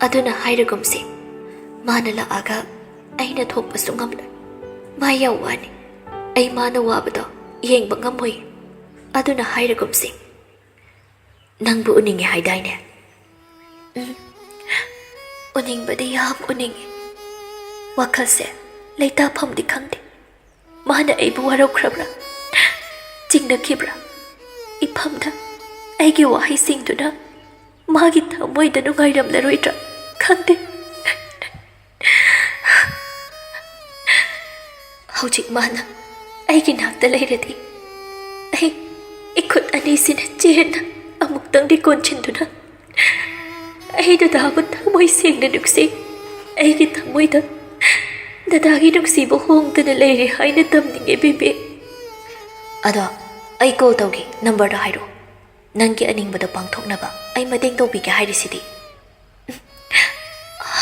ꯑꯗꯨꯅ ꯍꯥꯏꯔꯒꯨꯝꯁꯦ, ꯃꯥꯅ ꯂꯥꯛꯑꯒ ꯑꯩꯅ ꯊꯣꯛꯄꯁꯨ ꯉꯝꯂꯣꯏ꯫ ꯃꯥ ꯌꯥꯝ ꯋꯥꯅꯤ꯫ ꯑꯩ ꯃꯥꯅ ꯋꯥꯕꯗꯣ ꯌꯦꯡꯕ ꯉꯝꯃꯣꯏ꯫ ꯑꯗꯨꯅ ꯍꯥꯏꯔꯒꯨꯝꯁꯦ꯫" "ꯅꯪꯕꯨ ꯎꯅꯤꯡꯉꯦ ꯍꯥꯏꯗꯥꯏꯅꯦ?" "ꯎꯝ, ꯎꯅꯤꯡꯕꯗꯤ ꯌꯥꯝ ꯎꯅꯤꯡꯉꯤ꯫ ꯋꯥꯈꯜꯁꯦ ꯂꯩꯇꯥꯐꯝꯗꯤ ꯈꯪꯗꯦ꯫ ꯃꯥꯅ ꯑꯩꯕꯨ ꯋꯥꯔꯧꯈ꯭ꯔꯕ꯭ꯔꯥ, ꯆꯤꯡꯅꯈꯤꯕ꯭ꯔꯥ? ꯏꯐꯝꯗ ꯑꯩꯒꯤ ꯋꯥꯍꯩꯁꯤꯡꯗꯨꯅ ꯃꯥꯒꯤ ꯊꯃꯣꯏꯗ ꯅꯨꯡꯉꯥꯏꯔꯝꯂꯔꯣꯏꯗ꯭ꯔꯥ ꯈꯪꯗꯦ꯫ ꯍꯧꯖꯤꯛ ꯃꯥꯅ ꯑꯩꯒꯤ ꯅꯥꯛꯇ ꯂꯩꯔꯗꯤ, ꯑꯩ ꯏꯈꯨꯠ ꯑꯅꯤꯁꯤꯅ ꯆꯦꯠꯅ ꯑꯃꯨꯛꯇꯪꯗꯤ ꯀꯣꯟꯁꯤꯟꯗꯨꯅ ꯑꯩ ꯗꯗꯥꯕꯨ ꯊꯃꯣꯏ ꯁꯦꯡꯅ ꯅꯨꯡꯁꯤ꯫ ꯑꯩꯒꯤ ꯊꯃꯣꯏꯗ ꯗꯗꯥꯒꯤ ꯅꯨꯡꯁꯤꯕ ꯍꯣꯡꯗꯅ ꯂꯩꯔꯦ ꯍꯥꯏꯅ ꯇꯝꯅꯤꯡꯉꯦ, ꯕꯤꯕꯦꯛ꯫" "ꯑꯗꯣ ꯑꯩ ꯀꯣꯜ ꯇꯧꯒꯦ, ꯅꯝꯕꯔꯗꯣ ꯍꯥꯏꯔꯛꯑꯣ꯫ ꯅꯪꯒꯤ ꯑꯅꯤꯡꯕꯗꯣ ꯄꯥꯡꯊꯣꯛꯅꯕ ꯑꯩ ꯃꯇꯦꯡ ꯇꯧꯕꯤꯒꯦ ꯍꯥꯏꯔꯤꯁꯤꯗꯤ꯫"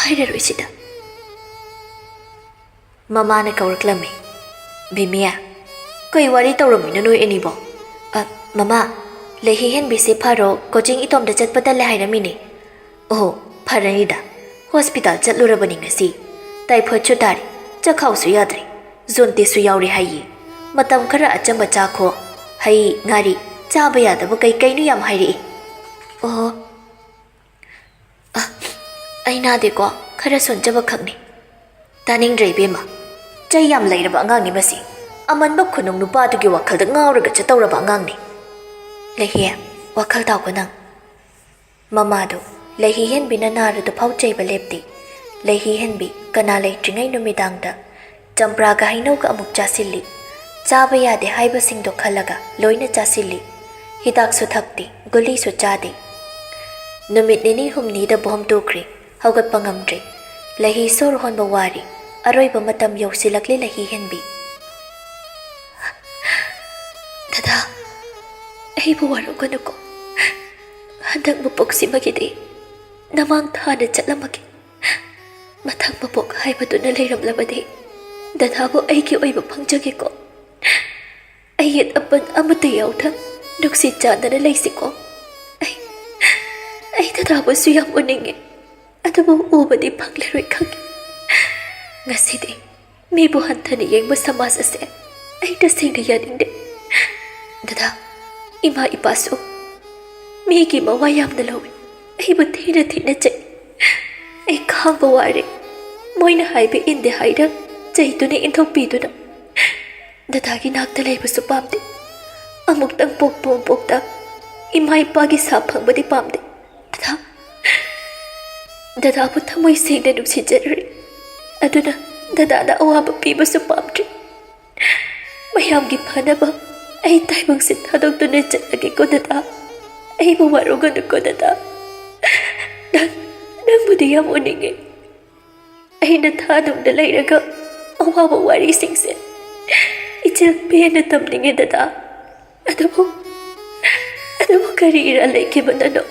"ꯍꯥꯏꯔꯔꯣꯏ ꯁꯤꯗ꯫ ꯃꯃꯥꯅ ꯀꯧꯔꯛꯂꯝꯃꯤ꯫ "ꯕꯤꯃꯤꯌꯥ, ꯀꯩ ꯋꯥꯔꯤ ꯇꯧꯔꯝꯃꯤꯅꯣ ꯅꯣꯏ ꯑꯅꯤꯕꯣ?" "ꯑ, ꯃꯃꯥ, ꯂꯩꯍꯤ ꯍꯦꯟꯕꯤꯁꯦ ꯐꯔꯣ, ꯀꯣꯆꯤꯡ ꯏꯇꯣꯝꯇ ꯆꯠꯄ ꯇꯜꯂꯦ ꯍꯥꯏꯔꯝꯃꯤꯅꯦ"꯫ "ꯑꯣꯍꯣ, ꯐꯔꯅꯤꯗ, ꯍꯣꯁꯄꯤꯇꯥꯜ ꯆꯠꯂꯨꯔꯕꯅꯤ ꯉꯁꯤ꯫ ꯇꯥꯏꯐꯣꯏꯗꯁꯨ ꯇꯥꯔꯤ, ꯆꯈꯥꯎꯁꯨ ꯌꯥꯗ꯭ꯔꯤ, ꯖꯣꯟꯇꯤꯁꯁꯨ ꯌꯥꯎꯔꯤ ꯍꯥꯏꯌꯦ꯫ ꯃꯇꯝ ꯈꯔ ꯑꯆꯝꯕ ꯆꯥꯈꯣ, ꯍꯩ, ꯉꯥꯔꯤ, ꯆꯥꯕ ꯌꯥꯗꯕ ꯀꯩ ꯀꯩꯅꯣ ꯌꯥꯝ ꯍꯥꯏꯔꯛꯏ"꯫ "ꯑꯣꯍꯣ, ꯑ, ꯑꯩ ꯅꯥꯗꯦꯀꯣ, ꯈꯔ ꯁꯣꯟꯖꯕ ꯈꯛꯅꯤ"꯫ "ꯇꯥꯅꯤꯡꯗ꯭ꯔꯦ ꯏꯕꯦꯝꯃ, ꯆꯩ ꯌꯥꯝ ꯂꯩꯔꯕ ꯑꯉꯥꯡꯅꯤ ꯃꯁꯤ꯫ ꯑꯃꯟꯕ ꯈꯨꯅꯨꯡ ꯅꯨꯄꯥꯗꯨꯒꯤ ꯋꯥꯈꯜꯗ ꯉꯥꯎꯔꯒ ꯆꯠꯇꯧꯔꯕ ꯑꯉꯥꯡꯅꯤ"꯫ "ꯂꯩꯍꯤ, ꯋꯥꯈꯜ ꯇꯥꯎꯀꯣ ꯅꯪ"꯫ ꯃꯃꯥꯗꯨ ꯂꯩꯍꯤ ꯍꯦꯟꯕꯤꯅ ꯅꯥꯔꯗꯨꯐꯥꯎ ꯆꯩꯕ ꯂꯦꯞꯇꯦ꯫ ꯂꯩꯍꯤ ꯍꯦꯟꯕꯤ ꯀꯅꯥ ꯂꯩꯇ꯭ꯔꯤꯉꯩ ꯅꯨꯃꯤꯗꯥꯡꯗ ꯆꯝꯄ꯭ꯔꯥꯒ ꯍꯩꯅꯧꯒ ꯑꯃꯨꯛ ꯆꯥꯁꯤꯜꯂꯤ꯫ ꯆꯥꯕ ꯌꯥꯗꯦ ꯍꯥꯏꯕꯁꯤꯡꯗꯣ ꯈꯜꯂꯒ ꯂꯣꯏꯅ ꯆꯥꯁꯤꯜꯂꯤ꯫ ꯍꯤꯗꯥꯛꯁꯨ ꯊꯛꯇꯦ, ꯒꯨꯂꯤꯁꯨ ꯆꯥꯗꯦ꯫ ꯅꯨꯃꯤꯠ ꯅꯤꯅꯤ ꯍꯨꯝꯅꯤꯗ ꯚꯣꯝ ꯇꯨꯈ꯭ꯔꯦ, ꯍꯧꯒꯠꯄ ꯉꯝꯗ꯭ꯔꯦ꯫ ꯂꯩꯍꯤ ꯁꯣꯔ ꯍꯣꯟꯕ ꯋꯥꯔꯦ꯫ ꯑꯔꯣꯏꯕ ꯃꯇꯝ ꯌꯧꯁꯤꯜꯂꯛꯂꯦ ꯂꯩꯍꯤ ꯍꯦꯟꯕꯤ꯫ "ꯗꯗꯥ, ꯑꯩꯕꯨ ꯋꯥꯔꯧꯒꯅꯨꯀꯣ꯫ ꯍꯟꯗꯛ ꯃꯄꯣꯛꯁꯤꯃꯒꯤꯗꯤ ꯅꯃꯥꯡ ꯊꯥꯅ ꯆꯠꯂꯝꯃꯒꯦ꯫ ꯃꯊꯪ ꯃꯄꯣꯛ ꯍꯥꯏꯕꯗꯨꯅ ꯂꯩꯔꯝꯂꯕꯗꯤ ꯗꯗꯥꯕꯨ ꯑꯩꯒꯤ ꯑꯣꯏꯕ ꯐꯪꯖꯒꯦꯀꯣ꯫ ꯑꯌꯦꯠ ꯑꯄꯟ ꯑꯃꯠꯇ ꯌꯥꯎꯗ ꯅꯨꯡꯁꯤ ꯆꯥꯟꯅꯅ ꯂꯩꯁꯤꯀꯣ꯫ ꯑꯩ, ꯑꯩ ꯗꯗꯥꯕꯨꯁꯨ ꯌꯥꯝ ꯎꯅꯤꯡꯉꯤ, ꯑꯗꯨꯕꯨ ꯎꯕꯗꯤ ꯐꯪꯂꯔꯣꯏ ꯈꯪꯉꯤ꯫ ꯉꯁꯤꯗꯤ ꯃꯤꯕꯨ ꯍꯟꯊꯅ ꯌꯦꯡꯕ ꯁꯃꯥꯖ ꯑꯁꯦ ꯑꯩ ꯇꯁꯦꯡꯅ ꯌꯥꯅꯤꯡꯗꯦ꯫ ꯗꯗꯥ, ꯏꯃꯥ ꯏꯄꯥꯁꯨ ꯃꯤꯒꯤ ꯃꯋꯥ ꯌꯥꯝꯅ ꯂꯧꯏ꯫ ꯑꯩꯕꯨ ꯊꯤꯅ ꯊꯤꯅ ꯆꯩ꯫ ꯑꯩ ꯈꯥꯡꯕ ꯋꯥꯔꯦ꯫ ꯃꯣꯏꯅ ꯍꯥꯏꯕ ꯏꯟꯗꯦ ꯍꯥꯏꯅ ꯆꯩꯗꯨꯅ ꯏꯟꯊꯣꯛꯄꯤꯗꯨꯅ꯫ ꯗꯗꯥꯒꯤ ꯅꯥꯛꯇ ꯂꯩꯕꯁꯨ ꯄꯥꯝꯗꯦ꯫ ꯑꯃꯨꯛꯇꯪ ꯄꯣꯛꯄ ꯃꯄꯣꯛꯇ ꯏꯃꯥ ꯏꯄꯥꯒꯤ ꯁꯥ ꯐꯪꯕꯗꯤ ꯄꯥꯝꯗꯦ꯫ ꯗꯗꯥ, ꯗꯗꯥꯕꯨ ꯊꯃꯣꯏ ꯁꯦꯡꯅ ꯅꯨꯡꯁꯤꯖꯔꯨꯔꯦ꯫ ꯑꯗꯨꯅ ꯗꯗꯥꯗ ꯑꯋꯥꯕ ꯄꯤꯕꯁꯨ ꯄꯥꯝꯗ꯭ꯔꯦ꯫ ꯃꯌꯥꯝꯒꯤ ꯐꯅꯕ ꯑꯩ ꯇꯥꯏꯕꯪꯁꯦ ꯊꯥꯗꯣꯛꯇꯨꯅ ꯆꯠꯂꯒꯦꯀꯣ ꯗꯗꯥ꯫ ꯑꯩꯕꯨ ꯋꯥꯔꯧꯒꯅꯨꯀꯣ ꯗꯗꯥ꯫ ꯅꯪ, ꯅꯪꯕꯨꯗꯤ ꯌꯥꯝ ꯎꯅꯤꯡꯉꯤ꯫ ꯑꯩꯅ ꯊꯥꯗꯨꯡꯗ ꯂꯩꯔꯒ ꯑꯋꯥꯕ ꯋꯥꯔꯤꯁꯤꯡꯁꯦ ꯏꯆꯤꯜ ꯄꯦꯟꯅ ꯇꯝꯅꯤꯡꯉꯦ ꯗꯗꯥ꯫ ꯑꯗꯨꯕꯨ, ꯑꯗꯨꯕꯨ ꯀꯔꯤ ꯏꯔꯥꯜ ꯂꯩꯈꯤꯕꯅꯅꯣ?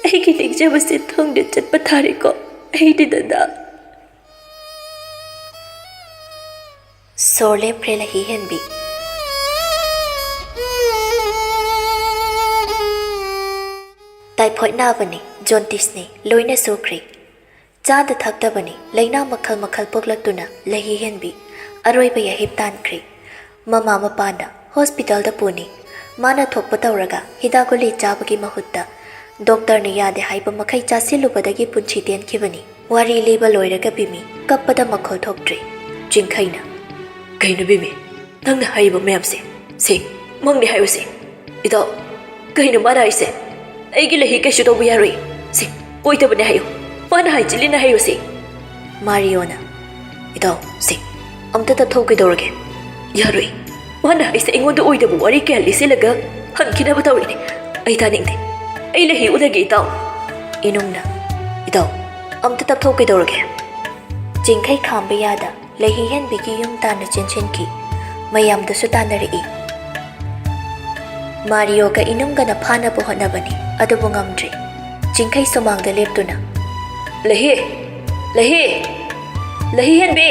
ꯑꯩꯒꯤ ꯅꯤꯡꯖꯕꯁꯦ ꯊꯨꯡꯅ ꯆꯠꯄ ꯇꯥꯔꯦꯀꯣ꯫ ꯑꯩꯗꯤ ꯗꯗꯥ꯫ ꯁꯣꯔ ꯂꯦꯞꯈ꯭ꯔꯦ ꯂꯩꯍꯤ ꯍꯦꯟꯕꯤ꯫ ꯇꯥꯏꯐꯣꯏꯗ ꯅꯥꯕꯅꯤ, ꯖꯣꯟꯇꯤꯁꯅꯤ, ꯂꯣꯏꯅ ꯁꯨꯈ꯭ꯔꯦ꯫ ꯆꯥꯗ ꯊꯛꯇꯕꯅꯤ, ꯂꯥꯏꯅꯥ ꯃꯈꯜ ꯃꯈꯜ ꯄꯣꯛꯂꯛꯇꯨꯅ ꯂꯩꯍꯤ ꯍꯦꯟꯕꯤ ꯑꯔꯣꯏꯕ ꯌꯥꯍꯤꯞ ꯇꯥꯟꯈ꯭ꯔꯦ꯫ ꯃꯃꯥ ꯃꯄꯥꯅ ꯍꯣꯁꯄꯤꯇꯥꯜꯗ ꯄꯨꯅꯤ, ꯃꯥꯅ ꯊꯣꯛꯄ ꯇꯧꯔꯒ ꯍꯤꯗꯥꯛ ꯒꯨꯂꯤ ꯆꯥꯕꯒꯤ ꯃꯍꯨꯠꯇ ꯗꯣꯛꯇꯔꯅ ꯌꯥꯗꯦ ꯍꯥꯏꯕ ꯃꯈꯩ ꯆꯥꯁꯤꯜꯂꯨꯕꯗꯒꯤ ꯄꯨꯟꯁꯤ ꯇꯦꯟꯈꯤꯕꯅꯤ꯫ ꯋꯥꯔꯤ ꯂꯤꯕ ꯂꯣꯏꯔꯒ ꯕꯤꯃꯤ ꯀꯞꯄꯗ ꯃꯈꯣꯜ ꯊꯣꯛꯇ꯭ꯔꯦ꯫ ꯆꯤꯡꯈꯩꯅ, "ꯀꯩꯅꯣ ꯕꯤꯃꯤ, ꯅꯪꯅ ꯍꯥꯏꯔꯤꯕ ꯃꯌꯥꯝꯁꯦ? ꯁꯦ, ꯃꯪꯅꯦ ꯍꯥꯏꯌꯨꯁꯦ꯫ ꯏꯇꯥꯎ, ꯀꯩꯅꯣ ꯃꯥꯅ ꯍꯥꯏꯁꯦ? ꯑꯩꯒꯤ ꯂꯩꯍꯤ ꯀꯩꯁꯨ ꯇꯧꯕ ꯌꯥꯔꯣꯏ꯫ ꯁꯦ, ꯑꯣꯏꯗꯕꯅꯦ ꯍꯥꯏꯌꯨ꯫ ꯃꯥꯅ ꯍꯥꯏ ꯆꯤꯜꯂꯤꯅ ꯍꯥꯏꯌꯨꯁꯦ꯫" ꯃꯥꯔꯤꯌꯣꯅ, "ꯏꯇꯥꯎ, ꯁꯦ, ꯑꯝꯇ ꯇꯞꯊꯧ ꯀꯩꯗꯧꯔꯒꯦ?" "ꯌꯥꯔꯣꯏ꯫ ꯃꯥꯅ ꯍꯥꯏꯁꯦ ꯑꯩꯉꯣꯟꯗ ꯑꯣꯏꯗꯕ ꯋꯥꯔꯤ ꯀꯌꯥ ꯂꯤꯁꯤꯜꯂꯒ ꯍꯟꯈꯤꯅꯕ ꯇꯧꯔꯤꯅꯦ꯫ ꯑꯩ ꯇꯥꯅꯤꯡꯗꯦ꯫ ꯑꯩ ꯂꯩꯍꯤ ꯎꯅꯒꯦ, ꯏꯇꯥꯎ꯫" ꯏꯅꯨꯡꯅ, "ꯏꯇꯥꯎ, ꯑꯝꯇ ꯇꯞꯊꯧ ꯀꯩꯗꯧꯔꯒꯦ?" ꯆꯤꯡꯈꯩ ꯈꯥꯝꯕ ꯌꯥꯗ ꯂꯩꯍꯤ ꯍꯦꯟꯕꯤꯒꯤ ꯌꯨꯝ ꯇꯥꯟꯅ ꯆꯦꯟꯁꯤꯟꯈꯤ꯫ ꯃꯌꯥꯝꯗꯨꯁꯨ ꯇꯥꯟꯅꯔꯛꯏ꯫ ꯃꯥꯔꯤꯌꯣꯒ ꯏꯅꯨꯡꯒꯅ ꯐꯥꯅꯕ ꯍꯣꯠꯅꯕꯅꯤ, ꯑꯗꯨꯕꯨ ꯉꯝꯗ꯭ꯔꯦ꯫ ꯆꯤꯡꯈꯩ ꯁꯨꯃꯥꯡꯗ ꯂꯦꯞꯇꯨꯅ, "ꯂꯩꯍꯤ! ꯂꯩꯍꯤ! ꯂꯩꯍꯤ ꯍꯦꯟꯕꯤ!"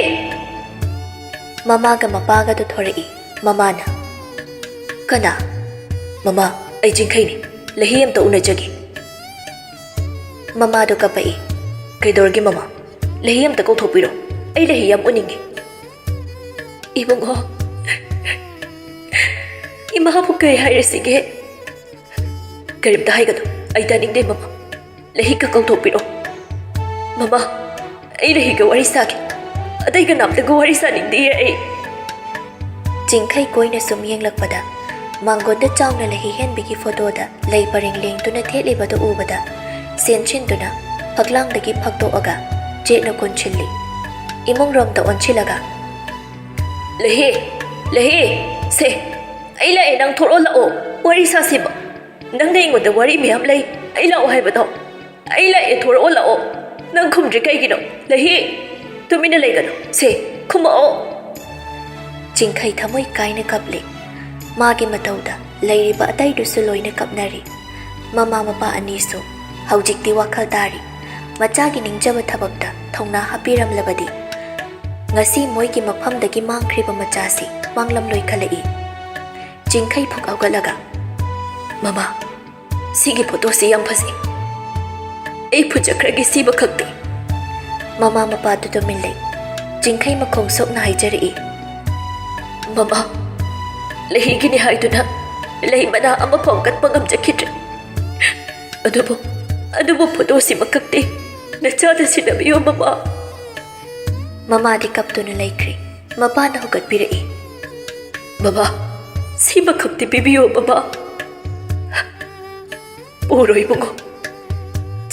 ꯃꯃꯥꯒ ꯃꯄꯥꯒꯗꯨ ꯊꯣꯔꯛꯏ꯫ ꯃꯃꯥꯅ, "ꯀꯅꯥ?" "ꯃꯃꯥ, ꯑꯩ ꯆꯤꯡꯈꯩꯅꯤ꯫ ꯂꯩꯍꯤ ꯑꯝꯇ ꯎꯅꯖꯒꯦ꯫" ꯃꯃꯥꯗꯨ ꯀꯞꯄꯛꯏ꯫ "ꯀꯩꯗꯧꯔꯒꯦ ꯃꯃꯥ? ꯂꯩꯍꯤ ꯑꯝꯇ ꯀꯧꯊꯣꯛꯄꯤꯔꯣ꯫ ꯑꯩ ꯂꯩꯍꯤ ꯌꯥꯝ ꯎꯅꯤꯡꯉꯤ꯫" "ꯏꯕꯨꯡꯉꯣ, ꯏꯃꯥꯕꯨ ꯀꯩ ꯍꯥꯏꯔꯁꯤꯒꯦ?" "ꯀꯔꯤꯝꯇ ꯍꯥꯏꯒꯅꯨ꯫ ꯑꯩ ꯇꯥꯅꯤꯡꯗꯦ ꯃꯃꯥ꯫ ꯂꯩꯍꯤ ꯈꯛ ꯀꯧꯊꯣꯛꯄꯤꯔꯣ꯫" "ꯃꯃꯥ, ꯑꯩ ꯂꯩꯍꯤꯒ ꯋꯥꯔꯤ ꯁꯥꯒꯦ꯫ ꯑꯇꯩ ꯀꯅꯥꯝꯇꯒ ꯋꯥꯔꯤ ꯁꯥꯅꯤꯡꯗꯤꯌꯦ ꯑꯩ꯫" ꯆꯤꯡꯈꯩ ꯀꯣꯏꯅ ꯁꯨꯝ ꯌꯦꯡꯂꯛꯄꯗ ꯃꯥꯡꯒꯣꯟꯗ ꯆꯥꯎꯅ ꯂꯩꯍꯤ ꯍꯦꯟꯕꯤꯒꯤ ꯐꯣꯇꯣꯗ ꯂꯩ ꯄꯔꯦꯡ ꯂꯦꯡꯗꯨꯅ ꯊꯦꯠꯂꯤꯕꯗꯨ ꯎꯕꯗ ꯆꯦꯟꯁꯤꯟꯗꯨꯅ ꯐꯛꯂꯥꯡꯗꯒꯤ ꯐꯛꯇꯣꯛꯑꯒ ꯆꯦꯠꯅ ꯀꯣꯟꯁꯤꯜꯂꯤ꯫ ꯏꯃꯨꯡꯔꯣꯝꯗ ꯑꯣꯟꯁꯤꯜꯂꯒ, "ꯂꯩꯍꯤ, ꯂꯩꯍꯤ, ꯁꯦ, ꯑꯩ ꯂꯥꯛꯑꯦ, ꯅꯪ ꯊꯣꯛꯂꯛꯑꯣ, ꯂꯥꯛꯑꯣ, ꯋꯥꯔꯤ ꯁꯥꯁꯤꯕ꯫ ꯅꯪꯅ ꯑꯩꯉꯣꯟꯗ ꯋꯥꯔꯤ ꯃꯌꯥꯝ ꯂꯩ, ꯑꯩ ꯂꯥꯛꯑꯣ ꯍꯥꯏꯕꯗꯣ꯫ ꯑꯩ ꯂꯥꯛꯑꯦ, ꯊꯣꯔꯛꯑꯣ, ꯂꯥꯛꯑꯣ꯫ ꯅꯪ ꯈꯨꯝꯗ꯭ꯔꯤ ꯀꯩꯒꯤꯅꯣ? ꯂꯩꯍꯤ, ꯇꯨꯃꯤꯟꯅ ꯂꯩꯒꯅꯨ꯫ ꯁꯦ, ꯈꯨꯝꯃꯛꯑꯣ꯫" ꯆꯤꯡꯈꯩ ꯊꯃꯣꯏ ꯀꯥꯏꯅ ꯀꯞꯂꯤ꯫ ꯃꯥꯒꯤ ꯃꯇꯧꯗ ꯂꯩꯔꯤꯕ ꯑꯇꯩꯗꯨꯁꯨ ꯂꯣꯏꯅ ꯀꯞꯅꯔꯤ꯫ ꯃꯃꯥ ꯃꯄꯥ ꯑꯅꯤꯁꯨ ꯍꯧꯖꯤꯛꯇꯤ ꯋꯥꯈꯜ ꯇꯥꯔꯤ꯫ ꯃꯆꯥꯒꯤ ꯅꯤꯡꯖꯕ ꯊꯕꯛꯇ ꯊꯧꯅꯥ ꯍꯥꯞꯄꯤꯔꯝꯂꯕꯗꯤ꯫ ꯉꯁꯤ ꯃꯣꯏꯒꯤ ꯃꯐꯝꯗꯒꯤ ꯃꯥꯡꯈ꯭ꯔꯤꯕ ꯃꯆꯥꯁꯤ ꯃꯥꯡꯂꯝꯂꯣꯏ ꯈꯜꯂꯛꯏ꯫ ꯆꯤꯡꯈꯩ ꯐꯨꯛ ꯍꯧꯒꯠꯂꯒ, "ꯃꯃꯥ, ꯁꯤꯒꯤ ꯐꯣꯇꯣꯁꯤ ꯌꯥꯝ ꯐꯖꯩ꯫ ꯑꯩ ꯐꯨ ꯆꯠꯈ꯭ꯔꯒꯦ ꯁꯤꯃꯈꯛꯇꯤ꯫" ꯃꯃꯥ ꯃꯄꯥꯗꯨ ꯇꯨꯃꯤꯟ ꯂꯩ꯫ ꯆꯤꯡꯈꯩ ꯃꯈꯣꯡ ꯁꯣꯛꯅ ꯍꯥꯏꯖꯔꯛꯏ, "ꯃꯃꯥ, ꯂꯩꯍꯤꯒꯤꯅꯤ ꯍꯥꯏꯗꯨꯅ ꯂꯩ ꯃꯅꯥ ꯑꯃꯐꯥꯎ ꯀꯠꯄ ꯉꯝꯖꯈꯤꯗ꯭ꯔꯦ꯫ ꯑꯗꯨꯕꯨ, ꯑꯗꯨꯕꯨ ꯐꯣꯇꯣꯁꯤꯃꯈꯛꯇꯤ ꯅꯆꯥꯗ ꯁꯤꯟꯅꯕꯤꯌꯨ, ꯃꯃꯥ꯫" ꯃꯃꯥꯗꯤ ꯀꯞꯇꯨꯅ ꯂꯩꯈ꯭ꯔꯦ꯫ ꯃꯄꯥꯅ ꯍꯧꯒꯠꯄꯤꯔꯛꯏ꯫ "ꯃꯃꯥ, ꯁꯤꯃꯈꯛꯇꯤ ꯄꯤꯕꯤꯌꯨ, ꯃꯃꯥ꯫" "ꯄꯨꯔꯣꯏ, ꯏꯕꯨꯡꯉꯣ꯫"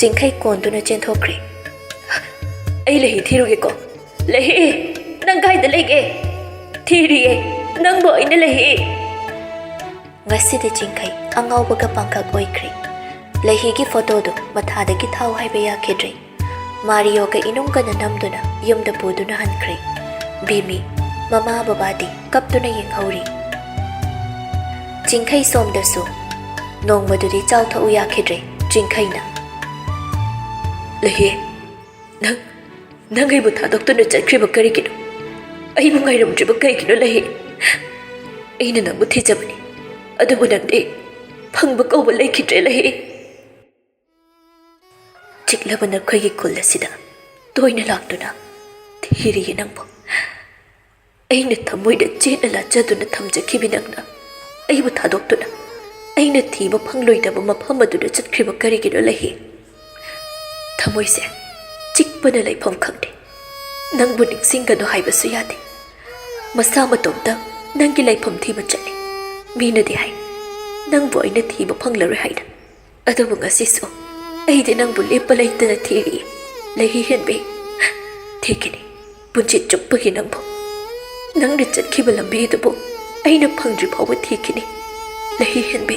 ꯆꯤꯡꯈꯩ ꯀꯣꯟꯗꯨꯅ ꯆꯦꯟꯊꯣꯛꯈ꯭ꯔꯦ꯫ "ꯑꯩ ꯂꯩꯍꯤ ꯊꯤꯔꯨꯒꯦꯀꯣ꯫ ꯂꯩꯍꯤ, ꯅꯪ ꯀꯥꯏꯗ ꯂꯩꯒꯦ? ꯊꯤꯔꯤꯌꯦ, ꯅꯪꯕꯨ ꯑꯩꯅ ꯂꯩꯍꯤ꯫" ꯉꯁꯤꯗꯤ ꯆꯤꯡꯈꯩ ꯑꯉꯥꯎꯕꯒ ꯄꯥꯡꯈꯛ ꯑꯣꯏꯈ꯭ꯔꯦ꯫ ꯂꯩꯍꯤꯒꯤ ꯐꯣꯇꯣꯗꯨ ꯃꯊꯥꯗꯒꯤ ꯊꯥꯎ ꯍꯥꯏꯕ ꯌꯥꯈꯤꯗ꯭ꯔꯦ꯫ ꯃꯥꯔꯤꯌꯣꯒ ꯏꯅꯨꯡꯒꯅ ꯅꯝꯗꯨꯅ ꯌꯨꯝꯗ ꯄꯨꯗꯨꯅ ꯍꯟꯈ꯭ꯔꯦ꯫ ꯕꯦꯃꯤ, ꯃꯃꯥ ꯕꯕꯥꯗꯤ ꯀꯞꯇꯨꯅ ꯌꯦꯡꯍꯧꯔꯤ꯫ ꯆꯤꯡꯈꯩ ꯁꯣꯝꯗꯁꯨ ꯅꯣꯡꯃꯗꯨꯗꯤ ꯆꯥꯎ ꯊꯛꯎ ꯌꯥꯈꯤꯗ꯭ꯔꯦ꯫ ꯆꯤꯡꯈꯩꯅ, "ꯂꯩꯍꯤ, ꯅꯪ, ꯅꯪ ꯑꯩꯕꯨ ꯊꯥꯗꯣꯛꯇꯨꯅ ꯆꯠꯈ꯭ꯔꯤꯕ ꯀꯔꯤꯒꯤꯅꯣ? ꯑꯩꯕꯨ ꯉꯥꯏꯔꯝꯗ꯭ꯔꯤꯕ ꯀꯔꯤꯒꯤꯅꯣ, ꯂꯩꯍꯤ? ꯑꯩꯅ ꯅꯪꯕꯨ ꯊꯤꯖꯕꯅꯤ, ꯑꯗꯨꯕꯨ ꯅꯪꯗꯤ ꯐꯪꯕ ꯀꯧꯕ ꯂꯩꯈꯤꯗ꯭ꯔꯦ, ꯂꯩꯍꯤ꯫ ꯆꯤꯛꯂꯕ ꯅꯈꯣꯏꯒꯤ ꯈꯨꯜ ꯑꯁꯤꯗ ꯇꯣꯏꯅ ꯂꯥꯛꯇꯨꯅ ꯊꯤꯔꯤꯌꯦ ꯅꯪꯕꯨ꯫ ꯑꯩꯅ ꯊꯃꯣꯏꯗ ꯆꯦꯠꯅ ꯂꯥꯠꯆꯗꯨꯅ ꯊꯝꯖꯈꯤꯕꯤ ꯅꯪꯅ ꯑꯩꯕꯨ ꯊꯥꯗꯣꯛꯇꯨꯅ ꯑꯩꯅ ꯊꯤꯕ ꯐꯪꯂꯣꯏꯗꯕ ꯃꯐꯝ ꯑꯗꯨꯗ ꯆꯠꯈ꯭ꯔꯤꯕ ꯀꯔꯤꯒꯤꯅꯣ, ꯂꯩꯍꯤ? ꯊꯃꯣꯏꯁꯦ ꯆꯤꯛꯄꯅ ꯂꯩꯐꯝ ꯈꯪꯗꯦ꯫ ꯅꯪꯕꯨ ꯅꯤꯡꯁꯤꯡꯒꯅꯨ ꯍꯥꯏꯕꯁꯨ ꯌꯥꯗꯦ꯫ ꯃꯁꯥ ꯃꯇꯣꯝꯇ ꯅꯪꯒꯤ ꯂꯩꯐꯝ ꯊꯤꯕ ꯆꯠꯂꯤ꯫ ꯃꯤꯅꯗꯤ ꯍꯥꯏ, ꯅꯪꯕꯨ ꯑꯩꯅ ꯊꯤꯕ ꯐꯪꯂꯔꯣꯏ ꯍꯥꯏꯅ꯫ ꯑꯗꯨꯕꯨ ꯉꯁꯤꯁꯨ ꯑꯩꯗꯤ ꯅꯪꯕꯨ ꯂꯦꯞꯄ ꯂꯩꯇꯅ ꯊꯤꯔꯤ, ꯂꯩꯍꯤ ꯍꯦꯟꯕꯤ꯫ ꯊꯤꯈꯤꯅꯤ, ꯄꯨꯟꯁꯤ ꯆꯨꯞꯄꯒꯤ ꯅꯪꯕꯨ꯫ ꯅꯪꯅ ꯆꯠꯈꯤꯕ ꯂꯝꯕꯤ ꯑꯗꯨꯕꯨ ꯑꯩꯅ ꯐꯪꯗ꯭ꯔꯤ ꯐꯥꯎꯕ ꯊꯤꯈꯤꯅꯤ, ꯂꯩꯍꯤ ꯍꯦꯟꯕꯤ꯫